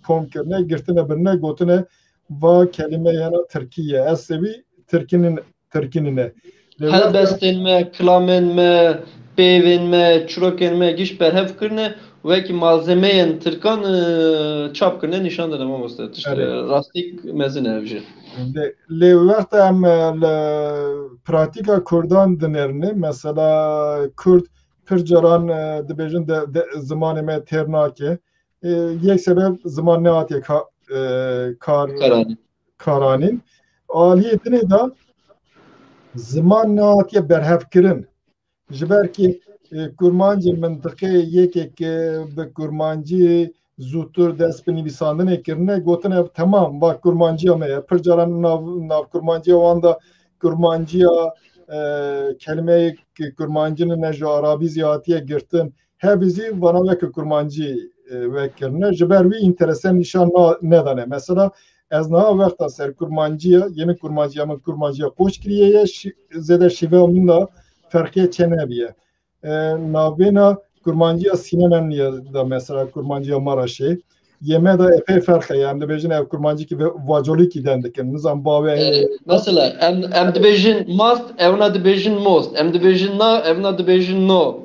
kom kirine, girtine birine, gotine va kelîme yena tirkî ye. Eslê wî tirkî nin-, tirkî nine. Lê wexta Helbestên me, kilamên me, peyvên me, çirokên me giş berhev kirine, wekî malzemeyên tirkan, e, çap kirine, nîşan dide mamoste. Tişt, Erê. e, rastîk mezin e ev jî. Lê, lê wexta em, e, li pratîka kurdan dinêrine, mesela kurd pir caran, e, dibêjin de, de, zimanê me têr nake. E, yek sebeb ziman nehatiye ka-, e, kar, Karanîn. karanîn. Aliyê dinê de ziman nehatiye berhevkirin. Ji ber kî, e, kurmancê mintiqê yekê ke bi kurmancî zûtir dest bi nivîsandinê kirine, gotine, temam, va kurmanciya me ye. Pir caran nav, nav kurmanciya wan de kurmanciya e, kelimeyê ki kurmancî ne ji arabî zî hatiye girtin, hevî zî vana weke kurmancî, e, wek kirine. Ji ber wî înterese nîşan na-, nedane. Mesela ez niha wexta ser kurmanciya, yê min kurmanciya min kurmanciya qoç kiriye ye, şî-, zêde şîveya min de ferqê çênebiye. E, navbêna kurmanciya Sînemeniye de mesela kurmanciya Maraşê. Yê me de epey ferq heye. Em dibêjin ev kurmancî ki ve-, vacolîkî den dikin. Nizam bavê. E, mesela em, em dibêjin mast, evna dibêjin most. Em dibêjin na, evna dibêjin no.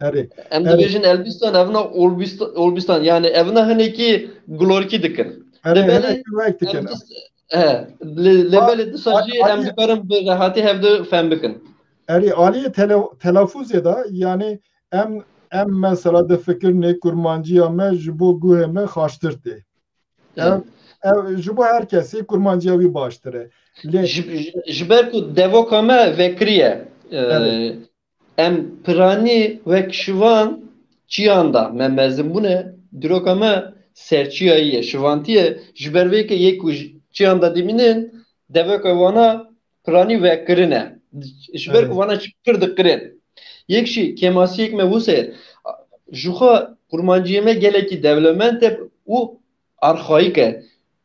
Erê. Em Erê. dibêjin Elbistan, evna Olbistan, Olbistan. Yani evna hinekî gulorkî dikin. Erê, Lebelê hinek wek dikin. em dis-, he, le-, lebelê disa jî em dikarin bi rehatî hevdu fehm bikin. Erê, aliyê tele-, telafuzê de, yani em, em mesela difikirinê kurmanciya me ji bo guhê me xaştir tê. Ev, ev ji bo her kesî kurmanciya wî baştir e. Lê ji, ji ber ku devoka me vekiriye, e, Evet. em piranî wek şivan çiyan da me mezin bûne, dîroka me serçiyayî ye, şivantî ye. Ji ber vê ke yê ku ji çiyan da dimînin, devoka wana piranî vekirine. Ji ber ku Evet. vana çi pir dikirin. Yek jî kêmasiyek me wise, ji xwe kurmanciyê me gelekî dewlemend e û arxayîk e.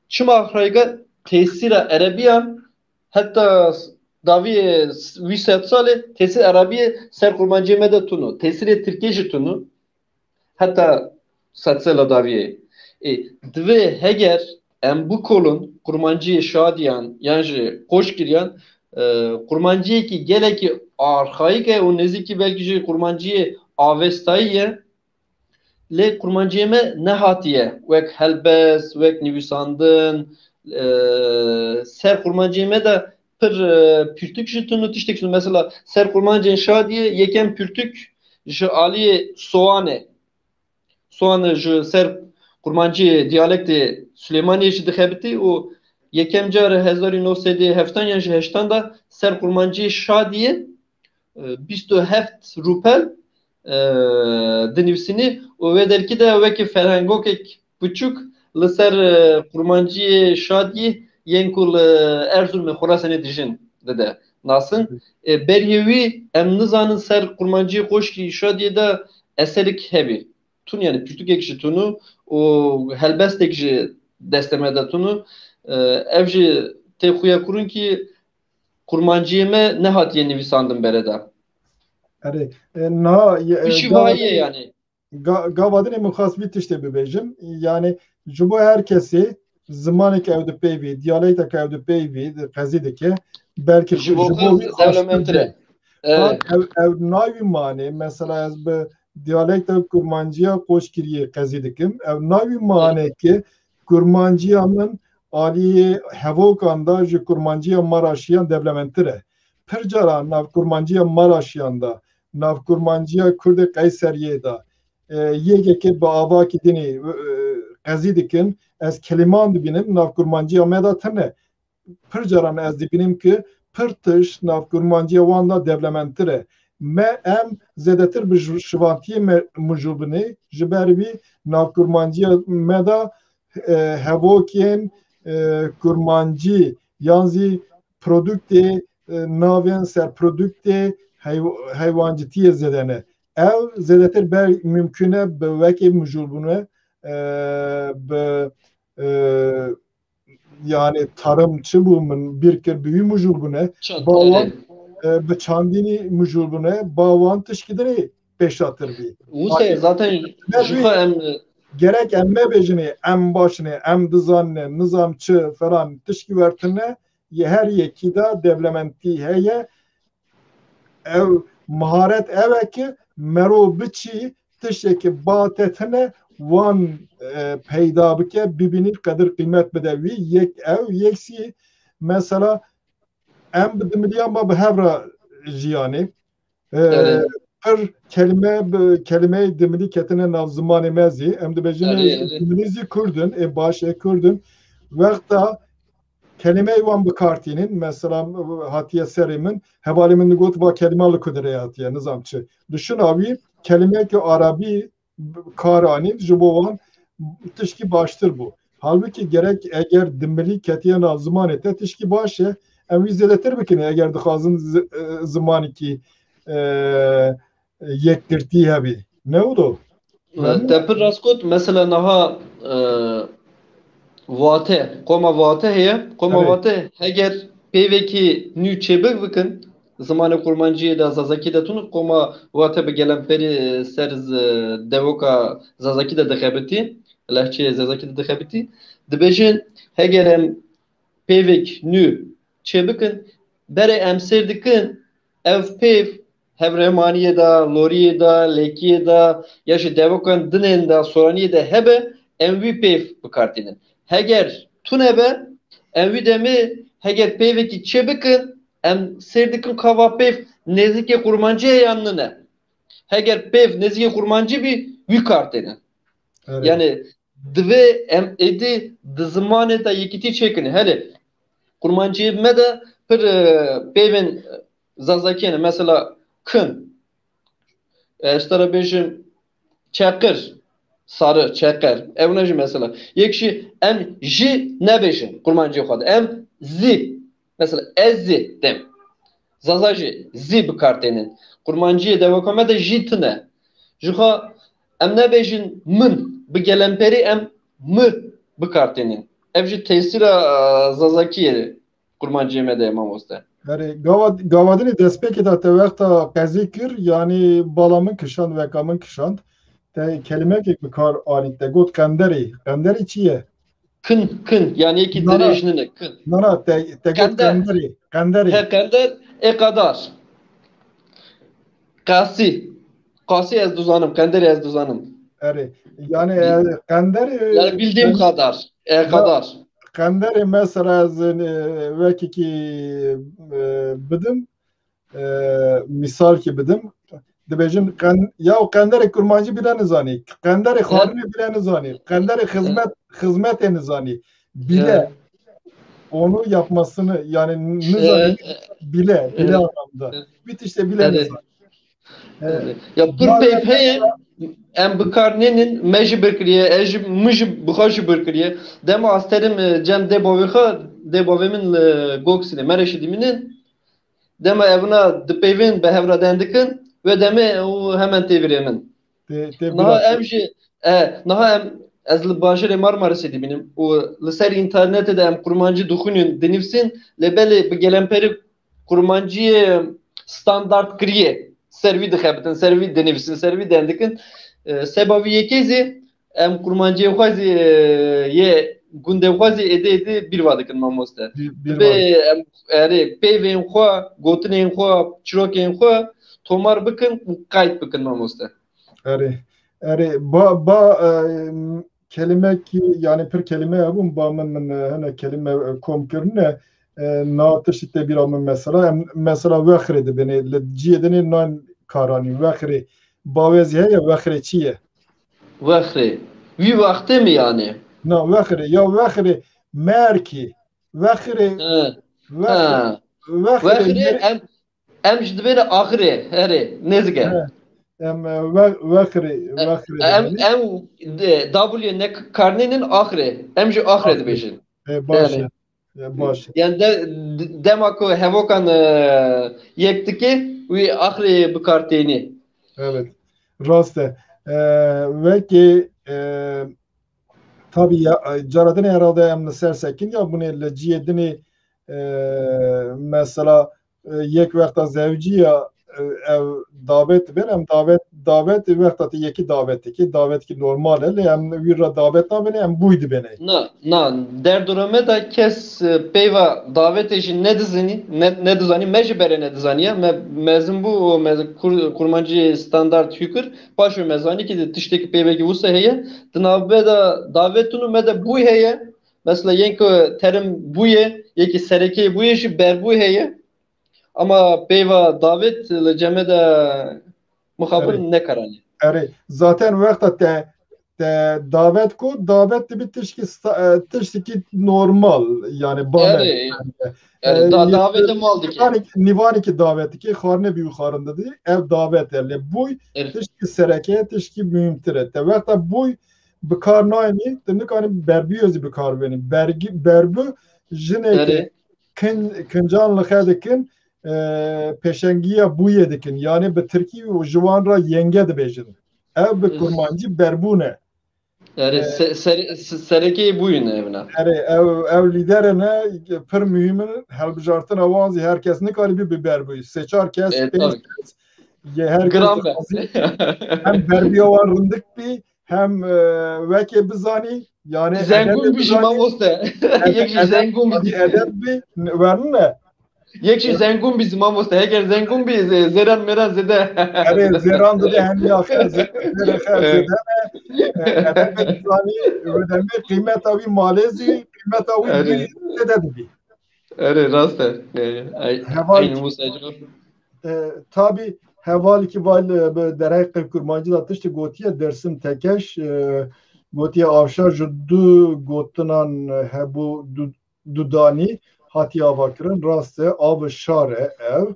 Çima arxayîk e? Tesîra erebiyan heta s-, dawiyê s-, wî sed salê tesîr erebiyê ser kurmanciyê me de tunu. Tesîrê tirkê jî tunu. Heta sedsela dawiyê. Ê, divê heger em bikolin kurmanciyê şadiyan yan jî qoçkiriyan, e, kurmanciyekî gelekî arxayîk e û nêzîkî belkî jî kurmanciyê avestayî ye. Lê kurmanciyê me nehatiye wek helbest, wek nivîsandin, e, ser kurmanciyê me de pir, e, pirtûk jî tunu tiştek tunu. Mesela ser kurmancên şadiyê yekem pirtûk ji aliyê sowanê. Sowan ji ser kurmanciyê diyalektê Silêmaniyê jî dixebitî û yekem car hezar û neh sed û heftan yan jî heştan de ser kurmanciyê şadiyê, e, bîst û heft rûpel, e, dinivîsînî û wê derkî de wekî ferhengokek piçûk li ser, e, kurmanciyê şadiyê yên ku li Erzurumê Xurasanê dijin dide nasin. E, berî wî em nizanin ser kurmanciyê qoçkî şadiyê de eserik hebî. Tun yani pirtûkek jî tunu û helbestek jî destê me de tunu. E, ev jî tê xuya kurun ki kurmanciyê me nehatiye nivîsandin bereda. Erê, e, niha, e, Pişî gava vayê din, yani. Ga-, gava dinê min xwest vî tiştê bibêjim. Yani ji bo her kesê zimanek ew dipeyvî, diyalektek ew dipeyvî, qezî dike. Belkî Ji ji bo bo xwe wî dewlementir e. Aştir be. Evet. Ev, ev navî manê, mesela ez bi diyalekta kurmanciya qoçkiriyê qezî dikim. Ev navî manê ki kurmanciya min aliyê hevokan da ji kurmanciya Maraşiyan dewlementir e. Pir caran nav kurmanciya Maraşiyan da, nav kurmanciya Kurdê Qeyseriyê da, e, yekeke bi avakî dinê, e, qezî dikin. Ez keliman dibînim, nav kurmanciya me da tune. Pir caran ez dibînim ki pir tişt nav kurmanciya wan da dewlementir e. Me em zêdetir bi ji-, şivantiyê me mijûl binê, ji ber vî nav kurmanciya me da, e, hevokên, e, kurmancî yan zî produktê, e, navên ser produktê hey-, heywancitiyê zêde ne. Ew zêdetir ber mimkûn e bi wekê mijûl bûne, e, bi, e, yani tarım çi bû min bîr kir bi wî mijûl bûne. Çand, Ba wan, erê. e, bi çandînî mijûl bûne. Ba wan tişkî dinê pêşatir bî. Wisa Ay, zaten ne ji bî? xwe em, e, Gerek em nebêjinê, em baş ne, em dizanine, nizam çi, falan, tişkî wertine, yê her yekî de dewlementî heye. Ev miharet ev e ki mero biçî tiştekî ba te tine wan, e, peyda bike, bibînî qedir qîmet bide wî. Yek ew, yek sî mesela em bi dimiliyan ba bi hev re jiyanê. E, Evet. Pir kelime bi, kelimeyê dimilî ketine nav zimanê me zî. Em dibêjin Evet, evet. dimilî zî Kurd in, ê baş ê Kurd in. Wexta kelimeyê wan bi kar tînin, mesela hatiye serê min, hevalê min digot va kelima li ku derê hatiye, nizam çi. Dişuna wî kelimeyeke arabî kar anîn, ji bo wan tişkî baştir bû. Halbûkî gerek eger dimilî ketiye nav zimanê te tişkî baş e, em wî zêdetir bikin eger dixwazin zi-, e, zimanekî, e, yekgirtî hebî. Ne wilo? Te pir rast got, mesela niha, e, Vate, qoma Vate heye. Qoma Vate heger peyvekî nû çêbik bikin, zimanê kurmanciyê de, zazakî de tune, qoma Vate bi gelemperî ser z-, devoka zazakî de dixebitî, lehçeyê zazakî de dixebitî. Dibêjin, heger em peyvek nû çêbikin, berê em sêr dikin, ev peyv hevremaniyê de, loriyê de, lêkiyê de, ya jî devokan dinên de, soraniyê de hebe, em wî peyv bi kar tînin. Heger tune be, em wî demê heger peyvekî çêbikin, em sêr dikin ka va peyv nêzîkê kurmancî ye yan nine. Heger peyv nêzîkê kurmancî bî, wî kar têne. Evet. Yani divê em êdî di zimanê de yekîtî çêkin. Hele kurmanciyê me de pir, e, peyvên zazakî ne. Mesela kin. E, ez te re bêjim çeqir, sarı, çeqer. Ew ne jî mesela. Yek jî em jî nebêjin kurmanciyê xwe de. Em zî. Mesela ez zî dem. Zaza jî zî bi kar tênin. Kurmanciyê devoka me de jî tune. Ji xwe em nebêjin min, bi gelemperî em mi bi kar tênin. Ev jî tesîra, e, zazakiyê kurmanciyê me de ye mamoste. Erê, gava, gava dinê destpêkê de te wexta qezî kir, yanî bala min kişand, weka min kişand. Te kelimekek bi kar anî, te got qenderê. Qenderê çi ye? Kin, kin. Yani yekî Na, na. Dirêj nine, kin. Na, na, te, te got Qender. Qenderê. Qenderê. He, qender, e qadar. Qasî. Qasî ez dizanim, qenderê ez dizanim. Erê. Yani, e, qenderê, Yani bildiğim kadar. E qadar. Qenderê mesela ez, e, wekekî, e, bidim, e, mîsalkî bidim. Dibêjin qen-, ya qenderê kurmancî bile nizanî, qenderê xwarinê bile nizanî, qenderê xizmet, xizmetê nizanî. Bile. Evet. Onu yapmasını yani nizanî bile, bile anlamda. Bir işte bile Evet. Nizanî. Evet. Ya pir peyv heye, em bi kar nênin, me jî bir kiriye, ez jî, min jî bi xwe jî bir kiriye. Dema ez terim, e, cem dê bavê xwe, dê bavê min li Goksînê, Mereşî dimînin. Dema evina di peyvên bi hev re den dikin, wê demê û hemen tê virê min. Niha em jî, e, niha em, ez li bajêrê Marmarisê dibînim û li ser înternetê de em kurmancî dixwînin, dinivîsin, lê belê bi gelemperî kurmanciyê standart kiriye, ser vî dixebitin, ser vî dinivîsin, ser vî den dikin. E, seba vî yekê zî em kurmanciyê xwe zî, e, yê gundê xwe zî êdî êdî bîr va dikin mamoste. Dibê em erê peyvên xwe, gotinên xwe, çirokên xwe tomar bikin û qeyd bikin mamoste. Erê, erê, ba, ba, e, kelimekî, yani pir kelime hebûn, ba min, min, e, hene kelime, e, kom kirine, e, na tiştî tê bîra min mesela, em, mesela wexrê dibêne, li ciyê dinê nan karanî, wexrê, bawê zî heye, wexrê çi ye? Wexrê. Wî wextê mi yani? Na, wexrê, ya wexrê, merkî, wexrê, He. wexrê, Ha. wexrê, Wexrê em, em ji dibêne axirê, herê, nêzike. He. Em, e, we-, wexrê, wexrê Em, dibêne. em de, W ne karnênin axirê. Em jî axirê dibêjin. E, baş Yani. e. E, baş e. Yani de, de- dema ku hevokan, e, yek dike, wî axirê bi kar tênî. Evet. Rast e. E, wekî, e, tabii ya, e, cara dinê herhalde em li ser sekin ya bunê li ciyê dinê, e, mesela, e, yek wexta zewcî ya, e, ev davet ben, em davet, davet wexta te yekî davet dikî, davetkî normal e, lê em wî re davet nabêne, em bûy dibêne. Na, na, derdora me de kes, e, peyva davetê jî nedizanî, ne, nedizanî, me jî berê nedizaniye. Me mezin bû û me kur, kurmancî standart hükür. Paşê me zanî ki tiştekî peyvekî wisa heye. Di navbe de davetûn û me de bûy heye. Mesela yên ku terim bûye, yekî serekeyê bûye jî berbûy heye. Ama peyva davet li ceme de mixabin Erê. Nekaranî. Erê, zaten wexta te, te davet ku, davet dibi tişkî sta-, e, tiştekî normal, yani banel. Erê. Erê, da, davete mal dike. Nîvanekî, nîvanekî davet dike, xwarine bî û xwarin didî, ev davet e, lê bûy Erê. Tişkî sereke, tişkî muhîmtir e. Te wexta bûy bi kar nayênî, tu nikanî berbûyê zî bi kar bênî. Bergi, berbû jineke Erê. kin, kincan li xe dikin, e, pêşengiya bûyê dikin. Yani bi tirkî ji wan re yenge dibêjin. Ev bi kurmancî berbûn e. Erê, se-, ser-, se-, serekê bûyî ne evna. Erê, ew, ew lîderê ne pir muhîm in. Helbijartina wan zî her kes nikarî bi, bi berbûyî. Sê çar kes, E, pênc tabii. kes, yê her kes Gram be. razî. Hem berbiya wan rindik bî, hem, e, wekê bizanî, yani Zengûn edebê bî jî bizanî, mamoste. ede-, Yek jî edeb, zengûn bî. edeb bî, werine. Yek jî zengûn bî zî mamoste. Heger zengûn bî, ze-, zêran mêran zêde. Erê, zêran dide hem ya xer, zê-, zêre xer Evet. zêde ne. E, edebê bizanî, wê demê qîmeta wî malê zî, qîmeta wî Erê. bî zêde dibî. Erê, rast e. E, ay, Heval aynı Musa Cevap. E, tabî hevalekî val, e, bi derheqê kurmancî de tiştê gotiye Dersim Tekeş, e, gotiye Avşar ji du gotinan hebû du, dudanî hatiye avakirin. Rast e, av şar e ev.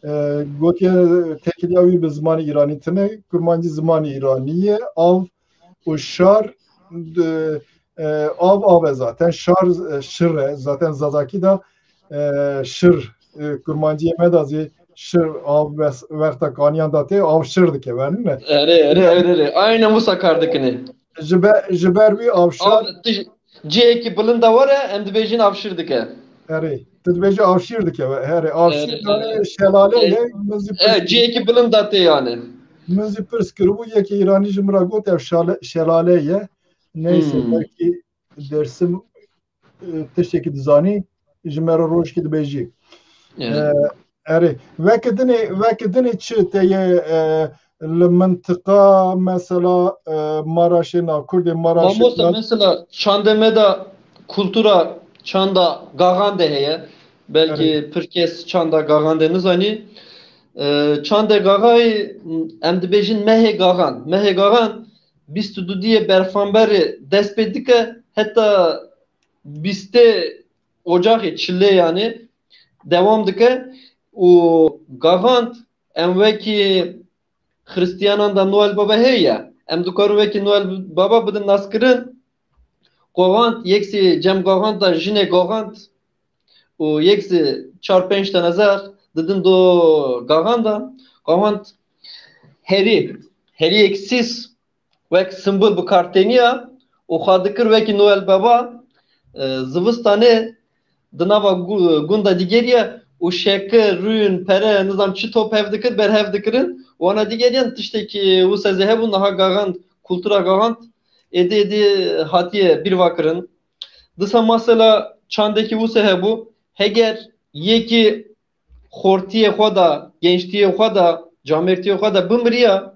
E, gotiye têkiliya wî bi zimanê îranî tune, kurmancî zimanê îranî ye. Av û şar, e, e, av, av e zaten. Şar, e, şir e. Zaten Zazakî de, e, şir, e, kurmanciyê me de zî şir, av wes-, wexta kaniyan de tê, av şir dike, werin mi? Erê, erê, erê, erê. Aynen wisa kar dikine. Ji be-, ji ber wî avşar Av, tu ji-, cihekî bilind de were, em dibêjin avşir dike. Erê, tu dibêjî avşîr dike, we-, herê, avşîr Erê, yani erê. şelale E, ye, min zî e, pirs cihekî bilind de tê yani. Min zî pirs kiribû, yekê îranî ji min re got, ev şale-, şelale ye. Neyse, Hmm. belkî Dersim, e, tiştekî dizanî, ji me re rojkî dibêjî. Yani. E, erê. Weke dinê, weke dinê çi te ye, e, li mintiqa, mesela, e, Maraşê na, Kurdê Maraşê Mamoste, na? Mesela, çandê me de kultura çanda Gaxan de heye. Belkî Erê. pir kes çanda Gaxan de nizanî. E, çandê Gaxayê, em dibêjin mehê Gaxan. Mehê Gaxan bîst û du diyê berfanberê dest pê dike, heta bîstê ocaxê çilê yani dewam dike û Gaxan em wekî Xristiyanan de Noel Baba heye. Em dikarin wekî Noel Baba bidin naskirin. Gaxan, yek sî cem Gaxan de jinê Gaxan û yek sî çar pênc tane zer didin do Gaxan de. Gaxan herî, herî yek sîs wek simbol bi kar têniya û xwe dikir wekî Noel Baba, e, zivistanê di nava gu-, gunda digeriya û şekir, rûn, pere, nizam çi top hev dikir, berhev dikirin. Wana digeriyan tiştekî wisa zî hebû, niha Gaxan, kultura Gaxan êdî êdî hatiye bîrva kirin. Disa mesela çandekî wisa hebû, heger yekî xortiyê xwe de, gençtiyê xwe de, camêrtiyê xwe de bimiriya,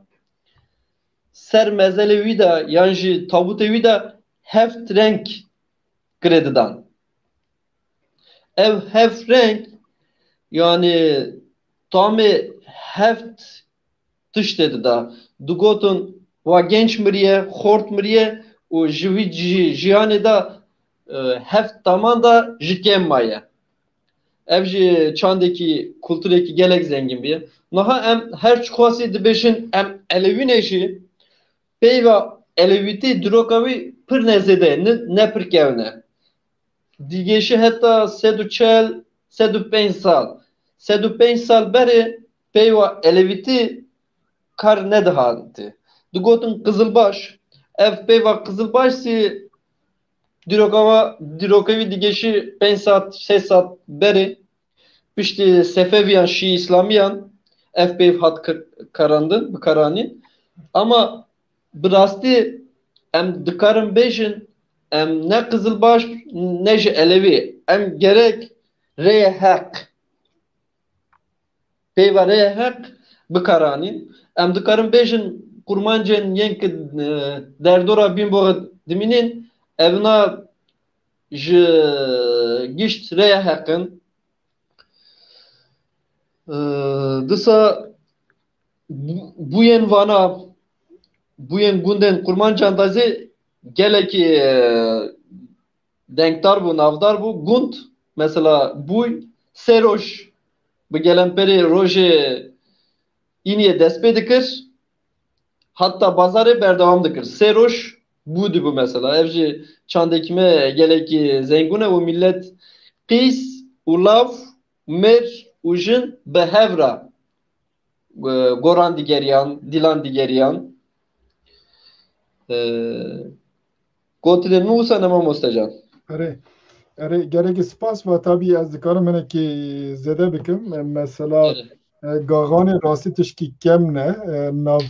ser mezelê wî de yan jî tabûtê wî de heft reng girê didan. Ev heft reng, yani tamê heft tiştê dida. Digotin, wa genç miriye, xort miriye û ji vî jî-, jiyanê de, e, heft taman de ji kêm maye. Ev jî çandekî, kulturekî gelek zengîn bûye. Niha em her çiqasî dibêjin em Elewî ne jî, peyva Elewîtî dîroka wî pir nezêde ye, ne, ne pir kevn e. Digêşî heta sed û çel, sed û pênc sal. Sed û pênc sal berê peyva Elewîtî kar nedihatî. Digotin Qizilbaş. Ev peyva Qizilbaş zî dîroka wa, dîrokê wî digêşî pênc sed, şeş sed berê. Piştî Sefeviyan, Şî Îslamiyan ev peyv hat k-, karandin, bikaranîn. Ama bi rastî em dikarin bêjin, em ne Qizilbaş, ne jî Elewî. Em gerek rêyê heq, peyva rêyê heq bikaranîn. Em dikarin bêjin, kurmancên yên ki, e, derdora Bînboxê dimînin, evna ji gişt rêyê heq in. E, disa bû-, bûyên vana, bûyên gundên kurmancan de zî gelekî, e, denkdar bû, navdar bû. Gund, mesela bûy, sê roj bi gelemperê rojê îniyê dest pê dikir, hatta bazarê berdewam dikir. Sê roj bû dibû mesela. Ev jî çandekî me gelekî zengûn e û millet qîs û lav, mêr û jin bi hev re, e, goran digeriyan, dîlan digeriyan. E, Gotinên min wisa ne mamoste can. Erê, erê, gelekî spas va, tabî ez dikarim hinekî zêde bikim. E, mesela, Erê. e, gaxanê rastî tişkî kem ne. E, nav,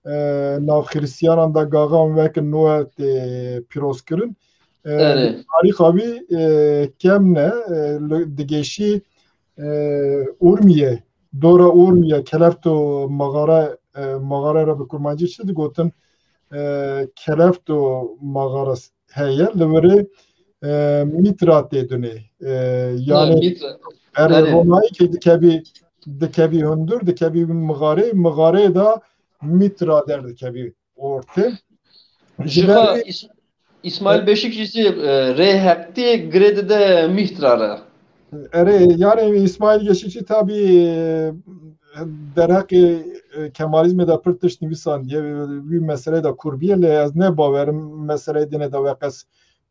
e, nav Xiristiyanan de gaxan wek Noel tê pîrozkirin. E, Erê. Tarîxa wî, e, kem ne. E, li, digêşî, e, Urmiye, dora Urmiye, Kelefto maxare, e, maxare re bi kurmancî çi digotin? E, Kelefto maxare heye, li virê, e, Mîtra tê dunê. E, Ha, yani Mîtra. Erê, Erê. Ronayî ki dikevî, dikevî hundir, dikevî mixarê, mixarê da Mîtra derdikevî ortê. Ji Ji ber xwe vê Îs-, Îsmaîl Beşikçî jî, e, rê heqtî girê dide Mîhtra re. Erê, yani Îsmaîl Beşikçî tabî, e, derheqê, e, Kemalizmê de pir tişt nivîsandiye, wî meseleyê de kûr biye, lê ez ne bawerim meseleyê dînê de weqas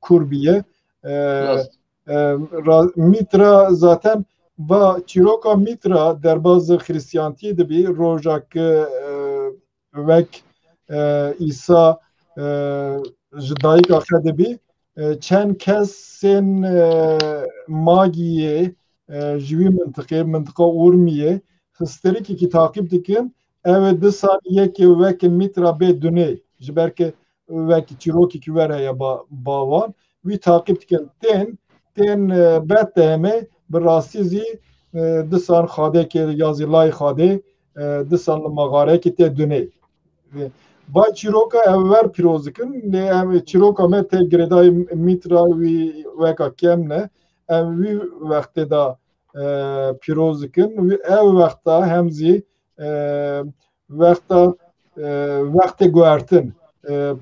kûr biye. E, Rast. e, ra-, Mîtra zaten va çîroka Mîtra derbaz Xiristiyantiyê dibî, roja ki, e, wek, e, Îsa, e, ji dayika xwe dibî, e, çend kesên, e, magiyê, e, ji wî mintiqê, mintiqa Urmiyê, historikekî taqîb dikin, ew ê disan yekê wek Mîtra bê dunê, ji ber ke wek çîrokekî wer heye ba, ba wan, wî taqîb dikin. Tên, tên, e, Betlehemê bi rastî zî, e, disan Xadekê ya zî lay Xadê, e, disan li mexarekî tê dunê. E, va çîroka ev wer pîroz dikin, lê ev çîroka me tê girêdayî Mîtra wî weka kem ne. Ev wî wextê de, e, pîroz dikin. Wî ev wexta hem zî, e, wexta, e, wextê guhertin, e,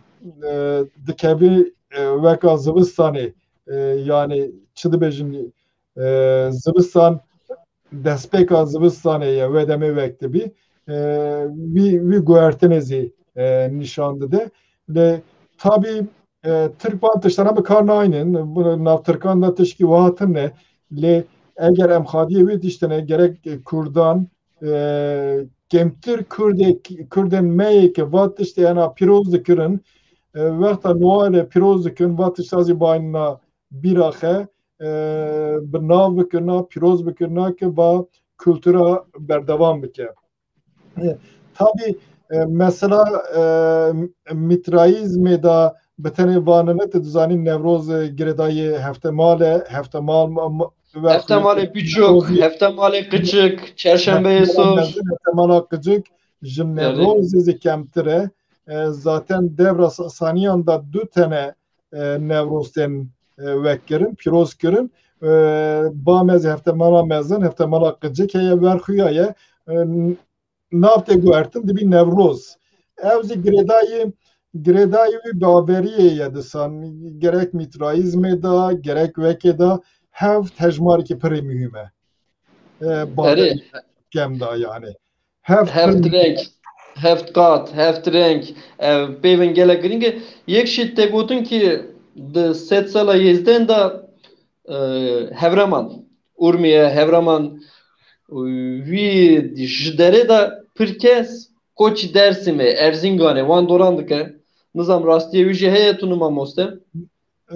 e, dikevî, e, weka zivistanê, e, yani çi dibêjin, e, zivistan, destpêka zivistanê ye, wê demê wek dibî, e, wî, wî guhertinê zî, e, nîşan dide. Lê tabî, e, Tirk van tiştana bi kar naynin, bu nav Tirkan de tişkî wiha tune, lê eger em xadiyê wê tiştine gerek, e, Kurdan, e, kêmtir Kurdê, Kurdên me yê ke va tiştê hena pîroz dikirin, e, wexta Noelê pîroz dikin, va tişta zî bayna bîra xe, e, bi nav bikirina, pîroz bikirina ke va kultura berdewam bike. E, tabî, e, mesela, e, Mîtraîzmê de bi tenê vanine, tu dizanî Newroz, e, girêdayî heftemal e, heftemal ma-, ma-, Heftemalê piçûk, Newrozî, heftemalê qiçik, çerşembeyê Heftemala sor. Mezin, heftemala qiçik ji Erê. Newrozê zî kemtir e. E, zaten devra Sasaniyan de du tene, e, Newroz tên, e, wek kirin, pîroz kirin. E, ba me zî heftemala mezin, heftemala qiçik heye, wer xuya ye. E, nav tê guhertin dibî Newroz. Ew zî girêdayî, girêdayî wî baweriyê ye disan. Gerek Mîtraîzmê de, gerek wekê de heft hejmarekî pirê muhîm e. E, Erê. Bawerî kem da yani. Heft Heft pir reng, heft qat, heft reng. Ev peyvên gelek girîng e. Yek jî te gotin ki di sedsala hêzdeh de, e, Hevraman, Urmiye, Hevraman, e, wî ji derê de pir kes koçî Dersimê, Erzinganê, wan doran dike. Nizam rastiyê wî jî heye tunu mamoste?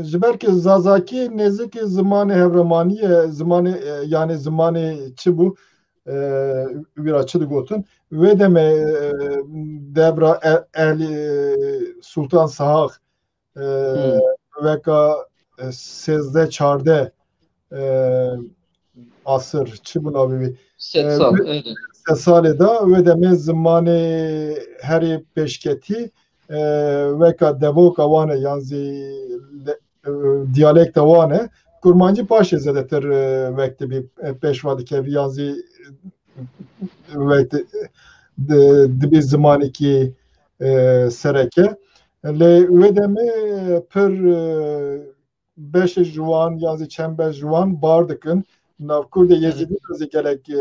Ji ber ki Zazakî nêzîkî zimanê Hevramanî ye, zimanê, e, yani zimanê çi bû, e, wî ra çi digotin? Wê demê, e, devra e-, Ehlî, e, Sultan Sahak, e, Hmm. weka, e, sêzdeh çardeh, e, asir, çi bû navê wî? Sed E, sal, wê-, erê. Sed salê de wê demê zimanê herê pêşketî, e, weka devoka wan e, yan zî le-, e, diyalekta wan e. Kurmancî paşê zêdetir, e, wek dibî, e, pêşva dikevî, yan zî, e, wek di-, di-, dibî zimanekî, e, sereke. Lê wê demê pir, e, beşê ji wan yan zî çend beş ji wan bar dikin. Nav Kurdê Hı hı. Yezîdî de zî gelek, e,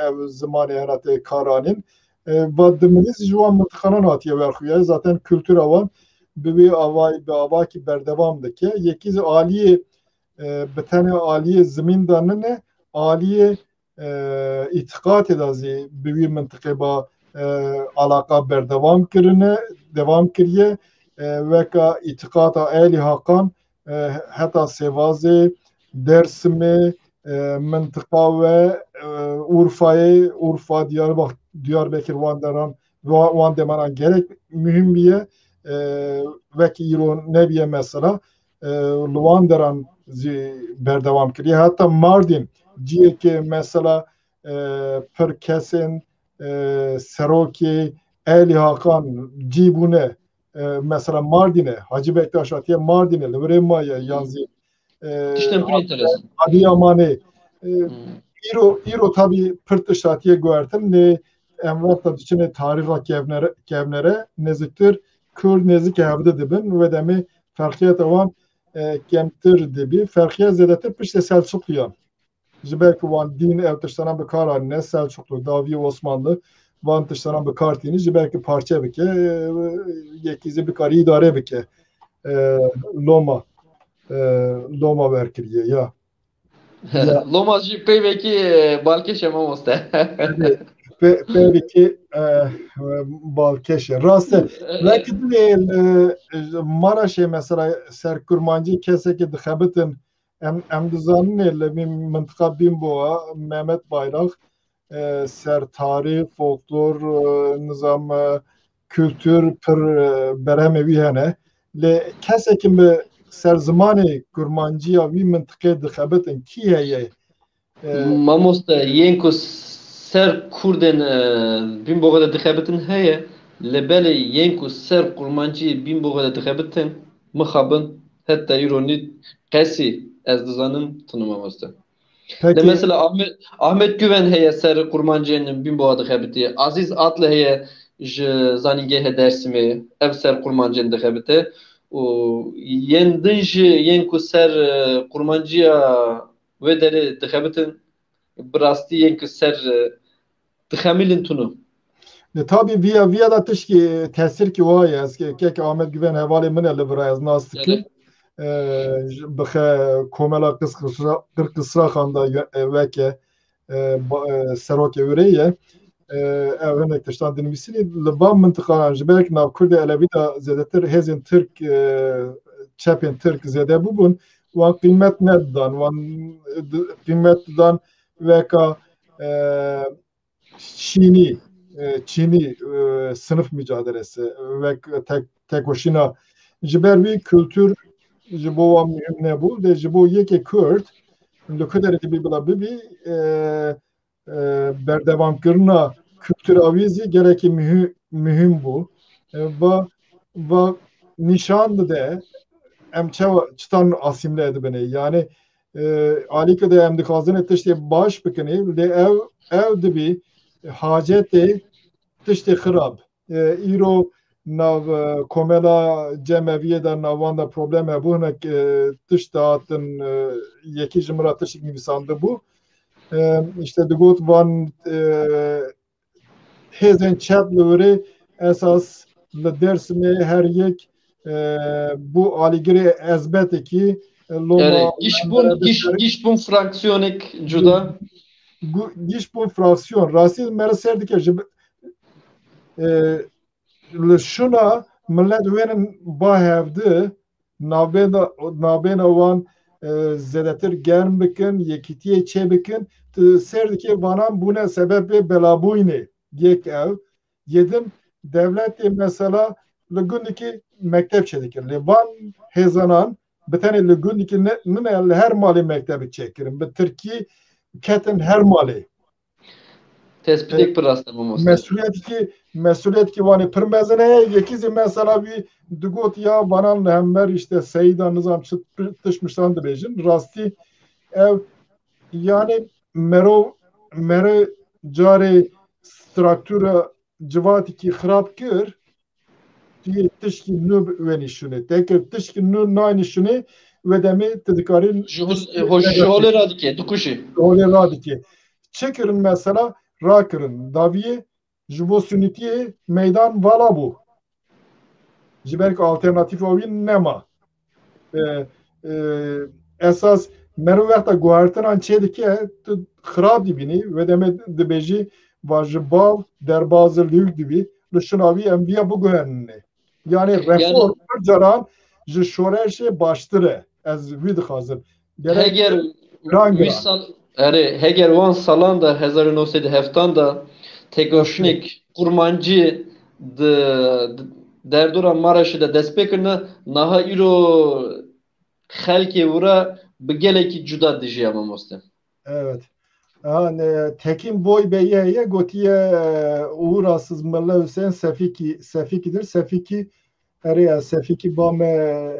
ev zimanê hena tê karanîn. E, va di milî zî ji wan mintiqanan hatiye werxuye. Zaten kultura wan bi wê avayî, bi avakî berdewam dike. Yekî zî aliyê, e, bi tenê aliyê zimîn de nine, aliyê, e, îtiqatê de zî bi wî mintiqê ba, e, alaqa berdewam kirine, dewam kiriye. E, weka îtiqata Elî Hakan, e, heta Sêvazê, Dersimê, e, mintiqa we, e, Urfayê, Urfa, Diyarbak-, Diyarbekir, wan deran, wa-, wan demanan gelek muhim biye. E, wekî îro nebiye mesela, e, li wan deran zî berdewam kiriye. Heta Mardin, ciyekê mesela, e, pir kesên, e, serokê Elî Hakan cî bûne, e, mesela Mardinê, Hacı Bektaş hatiye Mardinê, li virê maye, yan zî, e, Tiştên pir enteresan. Adıyamanê. E, Hmm. îro, îro tabî pir tişt hatiye guhertin, lê em wexta diçine tarîxa kevnere, kevnere, nêziktir Kurd nêzikî hevdi dibin, wê demê ferqiyeta wan, e, kemtir dibî. Ferqiya zêdetir piştê Selçuqliyan. Ji ber ku wan dîn ew tiştana bi kar anîne, Selçuklu, dawiyê Osmanlı van tiştana bi kar tînî, ji ber ku parçe bike, e, yekî zî bikarî îdare bike, e, loma, e, loma werkiriye ya. Ya. Loma jî peyvekî, e, balkêş e mamoste. Pê-, peyvekî, e, balkêş e. Rast e. Belkî dinê, e, Maraşê mesela ser kurmancî kesekî dixebitin, em, em dizanin ê li vî mintiqa Bînboğa, Mehmet Bayrak, e, ser tarîx, folklor, e, nizam, e, kultur pir, e, berhemê wî hene. Lê kesekî bi ser zimanê kurmanciya wî mintiqê dixebitin kî heye? E, Mamoste, yên ku ser kurdên, e, Bînboğa de dixebitin heye, lê belê yên ku ser kurmancî Bînboğa de dixebitin, mixabin, heta îro nî qesî ez dizanim tune mamoste. Peki. De mesela Ahmet, Ahmet Güven heye ser kurmancên Bînboğa dixebitî. Aziz Atlı heye ji Zanîngehê Dersimê, ev ser kurmancên dixebite. Û yên din jî yên ku ser, e, kurmanciya wê derê dixebitin, bi rastî yên ku ser, e, dixemilin tune. Ne, tabî viya, viya da tişkî tesîrkî wa ye. Ez ke-, kek Ahmet Güven hevalê min e li vira, ez nas dikim. Gelek. E, ji, bixe komela Qirqisra-, Qirqisraxan da ye-, e, weke, e, ba-, e, serokê wê rê ye. E, ew hinek tiştan dinivîsînî. Li van mintiqanan ji ber nav Kurdê Elewî de zêdetir hêzên Tirk, e, çepên Tirk zêde bûbûn. Wan qîmet nedidan. Wan, e, di-, qîmet didan weka, e, Çînî, e, Çînî, e, sinif mücadelesi, wek tek-, tekoşîna. Ji ber wî kultur ji bo wan muhim nebû. De ji bo yekê Kurd, li ku derê bî bila bibî, e, e, berdewamkirina kultura wî zî gelekî muhi-, muhim bû. E, va, va nîşan dide em çawa, çitan asîmle dibinê. Yani, e, alîkê de em dixwazin tiştê baş bikinê, lê ew, ew dibî hacetê tiştê xirab. E, îro nav, e, komela cemeviyê de nav wan de problem hebû, hinek, e, tişt dihatin, e, yekî ji min re tiştek nivîsandibû. E, işte digot van, e, hêzên çep li wirê esas li Dêrsimê her yek, e, bû alîgirê ezbetekî, e, loma Yani, giş bûn, giş, giş bûn fraksiyonek cuda. Gu-, giş bûn fraksiyon. Rastî me re ser dike ji bi-, e, li şuna millet wênin ba hevdi, navbêna, navbêna wan, e, zêdetir germ bikin, yekîtiyê çê bikin, tu ser dikê vanan bûne sebebê belabûyinê. Yek ev. Yedim, dewletê mesela li gundikî mekteb çêdikir. Lê van hêzanan bi tenê li gundikî ne, nine, li her malê mektebê çêkirin. Bi tirkî ketin her malê. Tespîtek pir rast e, mamoste. Mesuliyetîkî, mesuliyetîkî wanê pir mezin heye. Yekî zî mesela wî digot ya vanan li hember işte Seyîda nizam çi tişt miştan dibêjin. Rastî ev yani mero, mere carê struktura civatîkî xirab kir, tu yê tişkî nû wenî şûnê. Te kir tişkî nû nayînî şûnê, wê demê tu dikarî Ji hol-, tişkî ho-, ji holê radikê, dikuşî. Holê radikê. Çi kirin mesela? Rakirin. Daviyê ji bo sunîtiyê meydan vala bû. Ji ber ku alternatîfa wî nema. E, e, esas Meriv wexta guhertinan çêdike, tu xirab dibînî, wê demê dibêjî, va ji bav derbazî lûk dibî, li şina wî em viya biguherînê. Yanî reform pir caran ji şoreşê baştir e. Ez wî dixwazim. Gerek Heger giran wî giran. sal, erê, heger wan salan de, hezar û neh sed û heftan de, tekoşînek kurmancî di, di derdora Maraşê de dest pê kirine, niha îro xelkê wira bi gelekî cuda dijiya, mamoste. Evet. Ha, ne, Tekin Boy Bey ye, ye gotiye, e, Uğur Asız Mılla Hüseyin Sefiki, Sefikidir. Sefiki, erê ya Sefikî ba me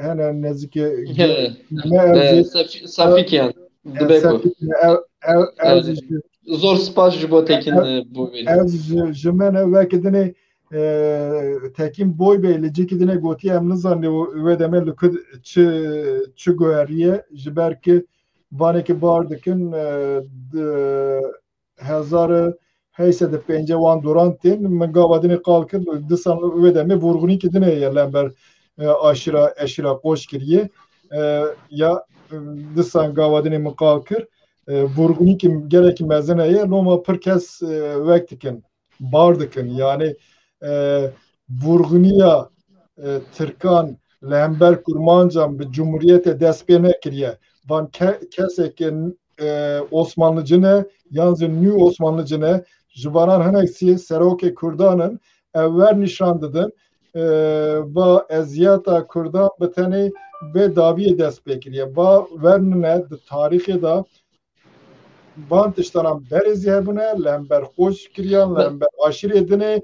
hene nezîke He. me E, ev Sef-, Safik yan. Dibe ku. Sefik, ev, ev, ev Evet. Zor spas ji bo Tekin, e, Boy Bey. Ev ji, ji me ne wekî dinê, e, Tekin Boy Bey li cîkî dinê gotiye, em nizanin wê demê li ku çi, çi guheriye, ji ber ki vanekî bar dikin, e, di hezar û heyt sed û pêncî wan doran tên, min gava dinê qal kir, disan wê demê vurgunîkî dinê ye lember, e, aşîra, eşîra qoç kiriye. E, ya, e, disan gava dinê min qal kir, e, vurgunîkî gelekî mezin heye, loma pir kes, e, wek dikin, bar dikin. Yanî, e, vurguniya, e, Tirkan li hember Kurmancan bi Cumhuriyetê dest pê nekiriye. Van ke-, kesê ke, e, Osmanlıcı ne, yan zî nû Osmanlıcı ne, ji vanan hinek sî serokê Kurdan in, ev wer nîşan didin, e, va eziyeta Kurdan bi tenê vê dawiyê dest pê kiriye. Va wer nine di tarîxê de van tiştanan berê zî hebûne, li hember xwe kiriyan, li Be- hember aşîrê dinê,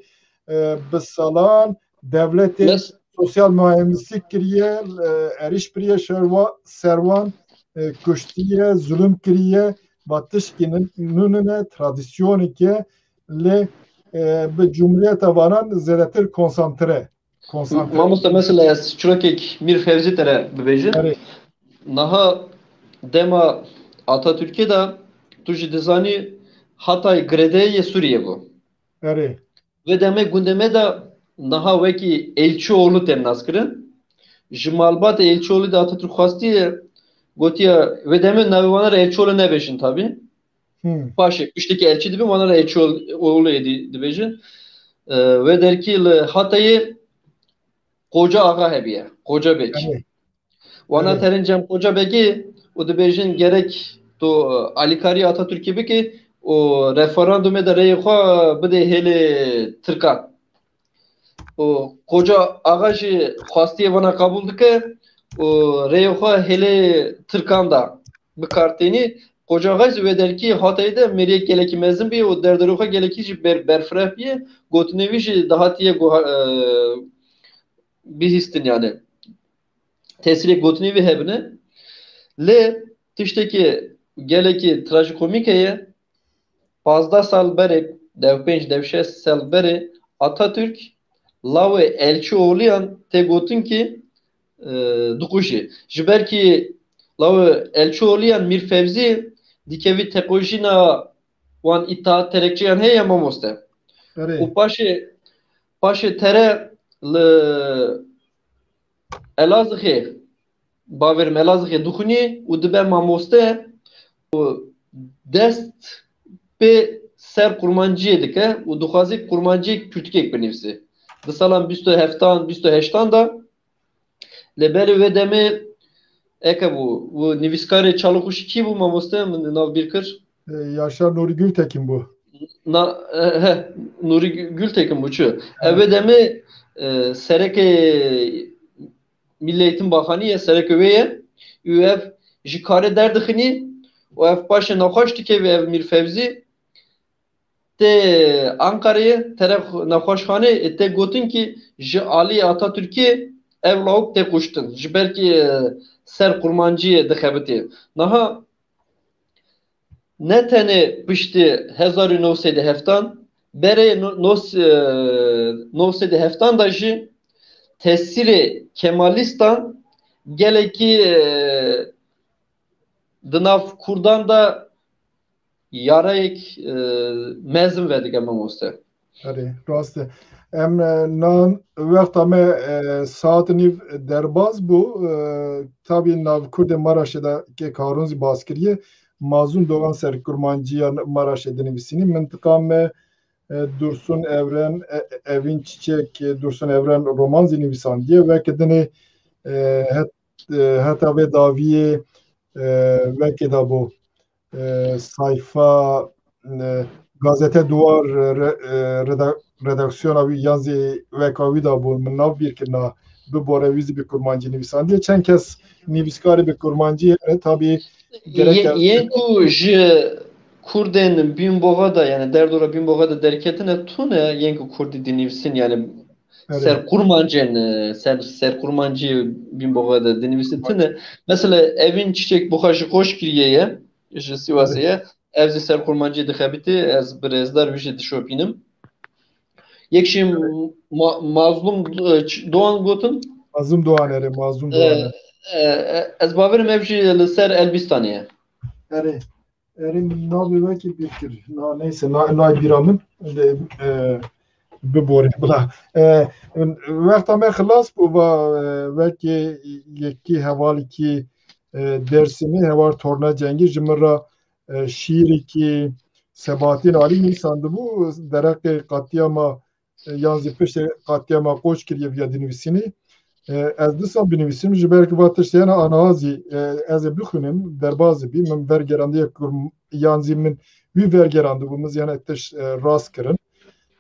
e, bi salan dewletê Mes- sosyal mühendislik kiriye, e, erîş biriye şerwa-, serwan, e, kuştiye, zulüm kiriye, va tişkî nin-, nûnine tradisyoneke lê, e, bi cumhuriyeta vanan zêdetir konsantre. Konsantre. Mamoste, mesela ez çirokek Mîr Fevzî te re bibêjim. Erê. Niha dema Atatürk'ê de tu jî dizanî Hatay girêdayî yê Sûriyê bû. Erê. Vê demê gundê me de niha wekî Elçioğlu tên naskirin. Ji malbatê Elçioğlu de Atatürk xwestiye, gotiye, vê demê navê wana re Elçioğlu nebêjin tabî. Hmm. Paşê piştekî elçî dibin, wana re Elçioğlu êdî dibêjin. E, wê derkî li Hatayê Qoca Axa hebiye, Qoca Bek. Erê. Wana Erê. Terin cem Qoca Begê û dibêjin gerek tu, e, alîkarî Atatürk'ê bike û referandumê de reyê xwe bide hêlê Tirkan. Û Qoca Axa jî xwestiyê vana qebûl dike û reyê xwe hêlê Tirkan da bi kar tênî. Qoca Axa jî wê derkî Hatayê de mêriyek gelekî mezin bî û derdorê xwe gelekî jî ber-, berfireh bîye. Gotinê wî jî dihatiye guha-, e, bihîstin yani. Tesîrê gotinê wî hebine. Lê tiştekî gelekî trajikomîk heye. Pazdeh sal berê, dew pênc, dew şeş sal berê Atatürk lawê Elçioğluyan tê gotin ki, e, dikujî. Ji ber ki lawê Elçioğluyan Mîr Fevzî dikevî teqojîna wan îtaat terekçeyan heye mamoste. Erê. Û paşê, paşê tere li Elazığê, bavêrim Elazığê dixwînî û dibe mamoste û dest pê ser kurmanciyê dike û dixwaze kurmanciyê kurdkek binivîse. Di salan bîst û heftan, bîst û heştan de lê berê wê demê eke bû û nivîskarê Çalıkuşî kî bû mamoste? Min nav bîr kir. E, Yaşar Nuri Gültekin bû. Na, e, he, Nuri Gü-, Gültekin bû çi? He. Ev demê, e, sereke Milli Eğitim Bakanı ye, sereke wê ye. Û ev ji karê derdixinî û ev paşê nexweş dikeve ev Mîr Fevzî. Tê Ankara'yê, tere xwe-, nexweşxanê, e, tê gotin ki ji alî Atatürk'ê ev lawik tê kuştin. Ji ber ki, e, ser kurmanciyê dixebitê. Niha ne tenê piştî hezar û neh sed û heftan, berê no-, nos-, e, neh sed û heftan de jî tesîrê Kemalîstan gelekî, e, di nav Kurdan de yarayek, e, mezin vedike mamoste. Erê, rast e. Em, e, nan wexta me, e, saet nîv derbas bû. E, tabî nav Kurdê Maraşê de kek Harûn zî bas kiriye. Mazlûm Doğan ser kurmanciya Maraşê dinivîsînî. Mintiqa me, e, Dursun Evren, e, Evîn Çiçek, e, Dursun Evren roman zî nivîsandiye. Weke dinê, e, het-, e, heta vê dawiyê, e, wekê de bû. E, sayfa, e, gazete Duwar, e, re-, e, reda-, redaksiyona wî yan zî weka wî de bûn. Min nav bîr kirina, bi bore wî zî bi kurmancî nivîsandiye. Çend kes nivîskarê bi kurmancî hene, tabî gerek Ye-, e, yên ku ji Kurdên Bînboxa de, yani derdora Bînboxa de derketine tune, yên ku Kurdî dinivîsin, yani Erê. Ser kurmancên, e, ser, ser kurmancî Bînboxa de dinivîsin tune. Mesela Evîn Çiçek buxa ji Qoşkiriyê ye, ji Sîwasê ye. Ev zî ser kurmancî dixebitê, ez bi rêzdar wî jî dişopînim. Yek jî Ma-, Mazlûm, e, Ç-, Doğan gotin. Mazlûm Doğan, erê, Mazlûm E, Doğan. e, e, ez bawerim ev jî li ser Elbîstanê ye. Erê. Erê, min navê wekî bîr kir. Na, neyse, na, nayê bîra min. Lê, e, biborê, bila. E, wexta me xilas bû, va, e, wekî yekî hevalekî, e, Dêrsimî, heval Torna Cengî ji min re, e, şîîrekî Sebatîn Alî nivîsandibû, dereqê qatiyama e, yan zî piştê qatiyama Qoçkiriyê viya dinivîsînî. E, ez dîsa binivîsim, ji ber ku va tiştê hene aniha zî, e, ez ê bixwînim, derbas bî, min vergerandiye kurm-, yan zî min wî vergerandibû, min zî hene tişt, e, rast kirin.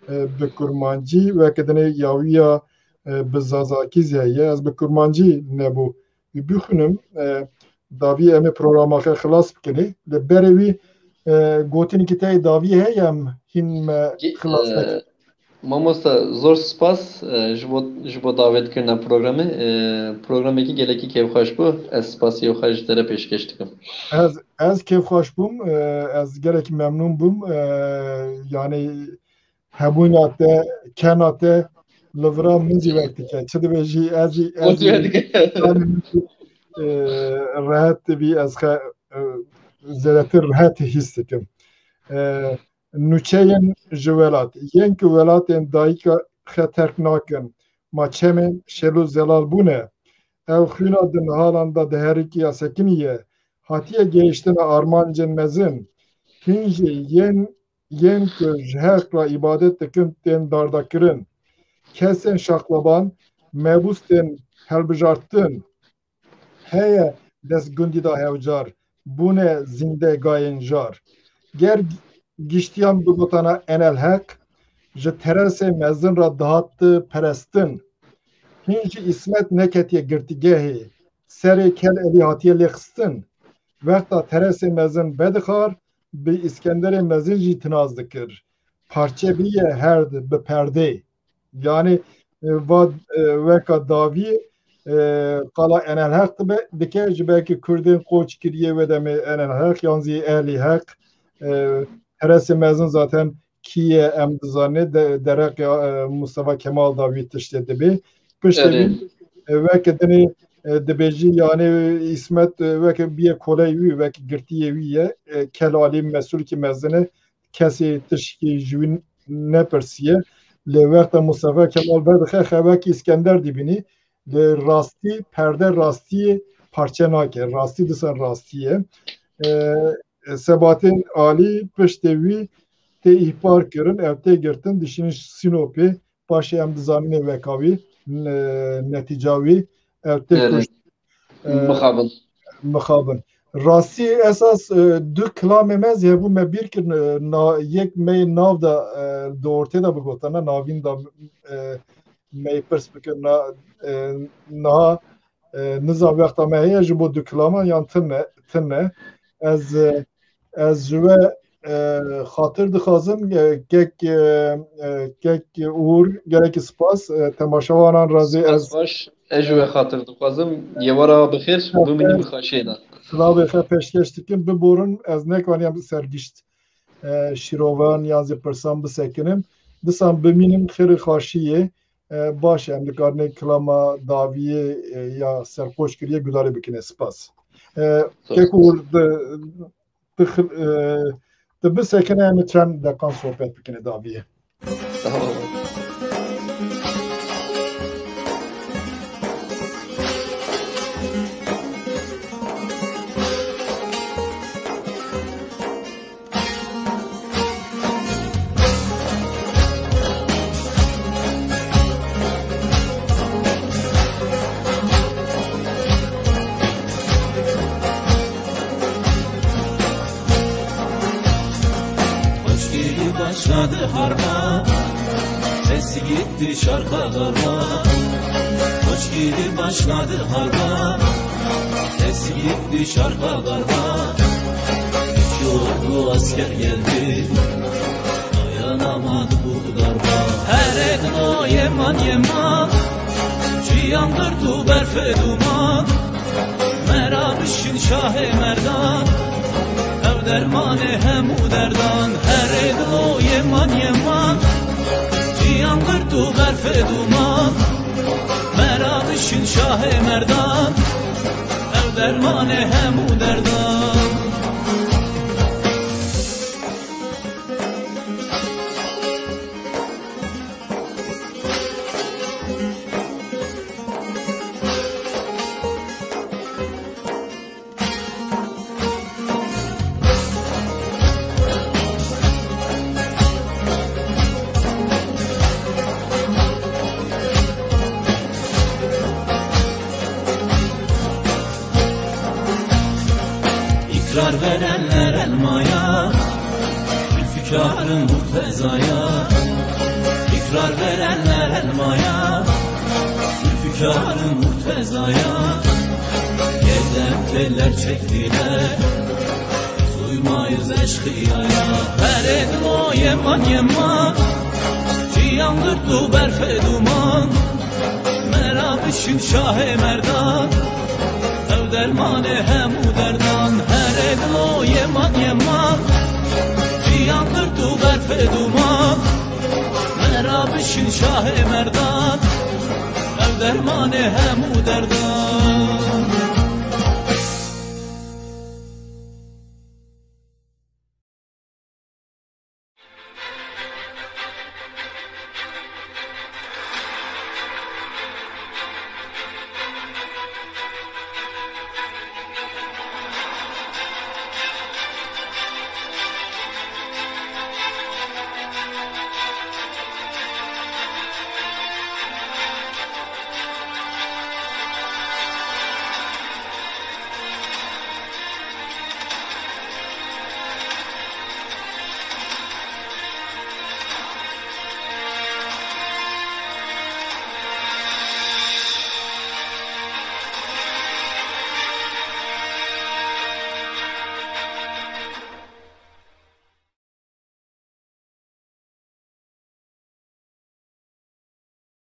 E, bi kurmancî, weke dinê yawiya, e, bi zazakî zî heye, ez bi kurmancî nebû. Wî bixwînim, e, davî em ê programa xwe xilas bikinê. Li berê wî, e, gotinekî te yê davî heye em hîn me Gi-, xilas e, nekin? Mamosta, zor spas, e, ji bo, ji bo davetkirina programê. E, programekî gelekî kêfxweş bû. Ez spasiyê xwe ji te re pêşkeş dikim. Ez, ez kêfxweş bûm. E, ez gelekî memnûn bûm. E, yanî hebûna te, kena te li vira min zî wek dike. Çi dibêjî, ez zî, ez O zî wek dike. e, rehet dibî, ez xe-, e, zêdetir rehet hîs dikim. E, nûçeyên ji welat. Yên ku welatên dayika xwe terk nakin. Ma çemên şêl û zelal bûne. Ew xwîna di nihalan de diherikiya sekiniye. Hatiye gihiştina armancên mezin. Hîn jî yên, yên ku ji heq re îbadet dikin tên dardakirin. Kesên şaxleban, mebûs tên helbijartin. Heye dest gundî da hewcar, bûne zîndegayên jar. Ger giştiyan bigotana enel heq, ji teresê mezin re dihati perestin. Hîn jî Îsmet neketiye girtîgehê, serê Kel Elî hatiye lêxistin. Wexta teresê mezin vedixar, bi Îskenderê Mezin jî tinaz dikir. Parçe bîye herd bi perdê. Yanî, e, va, e, weka davî, e, qala Enel Heq dibe, dike, ji ber ku Kurdên Qoçkiriyê wê demê Enel Heq, yan zî Ehlî Heq, e, Teresê Mezin zaten kî ye em dizanê, de-, dereqê, e, Mustafa Kemal da wî tiştê dibê. Piştê Erê. Wî, e, weke dinê, e, dibêjî, yanî Îsmet, e, weke bîye koley wî, weke girtiyê wî ye. E, Kel Alî mesulkî mezin e. Kesê tişkî ji wî nepirsiye. Lê wexta Mustafa Kemal vedixe, xewek Îskender dibînî. Lê rastî, perde rastiyê parçe nake. Rastî dîsan rastî ye. E, Sebatên Alî piştê wî tê îhbar kirin, ev tê girtin, dişînin Sînopê. Paşê em dizanin weka wî, ne-, netîca wî, ev tê Erê. Kuşt. E, Mixabin. Mixabin. Rastî esas, e, du kilamê me zî hebû me bîr kirin, e, na-, yek me yê nav de, e, di ortê de bigotana, navîn de, e, me yê pirs bikirina, e, niha, e, nizam wexta me heye ji bo du kilaman yan tune, tune. Ez, e, Ez ji we, e, xatir dixwazim, e, kek, e, e, kek Uğur, gelekî spas. E, temaşevanan razî Spas ez baş, ez ji we xatir dixwazim. Yê we re bixêr, bimînin bi xweşiyê de. Silavê xwe pêşkeş dikim, biborin, ez nekaniyam ser gişt, e, şîrovan yan zî pirsan bisekinim. Disan bimînin xêr û xweşiyê. E, baş e, em dikarine kilama daviyê, e, ya serxweş kiriye gudarê bikine. Spas. E, Sağ ol. Kek Uğur, di, di xil-, e, di bisekine em çend deqan sohbet bikine daviyê. Tamam. Başladı harba, ses gitti şarka garba. Koç gibi başladı harba, ses gitti şarka garba. Üç yordu asker geldi, dayanamadı bu darba. Her edin o yeman yeman, çiyandır tu berfe duman. Merabişin şahê merdan, ew dermanê hemû derdan. Herê dilo yeman yeman, çiyan girt û berfê duman. Merabişin şahê merdan, ew dermanê hemû derdan. İkrar verenler elmaya, Zülfikar'ın Murteza'ya. İkrar verenler elmaya, Zülfikar'ın Murteza'ya. Yerden teller çektiler, uymayız eşkıyaya. Her edin o yeman yeman, çiyan girt û berfê duman. Merabişin şahê merdan, ew dermanê hemû derdan. Herê dilo yeman yeman, çiyan girt û berfê duman. Merabişin şahê merdan, ew dermanê hemû derdan.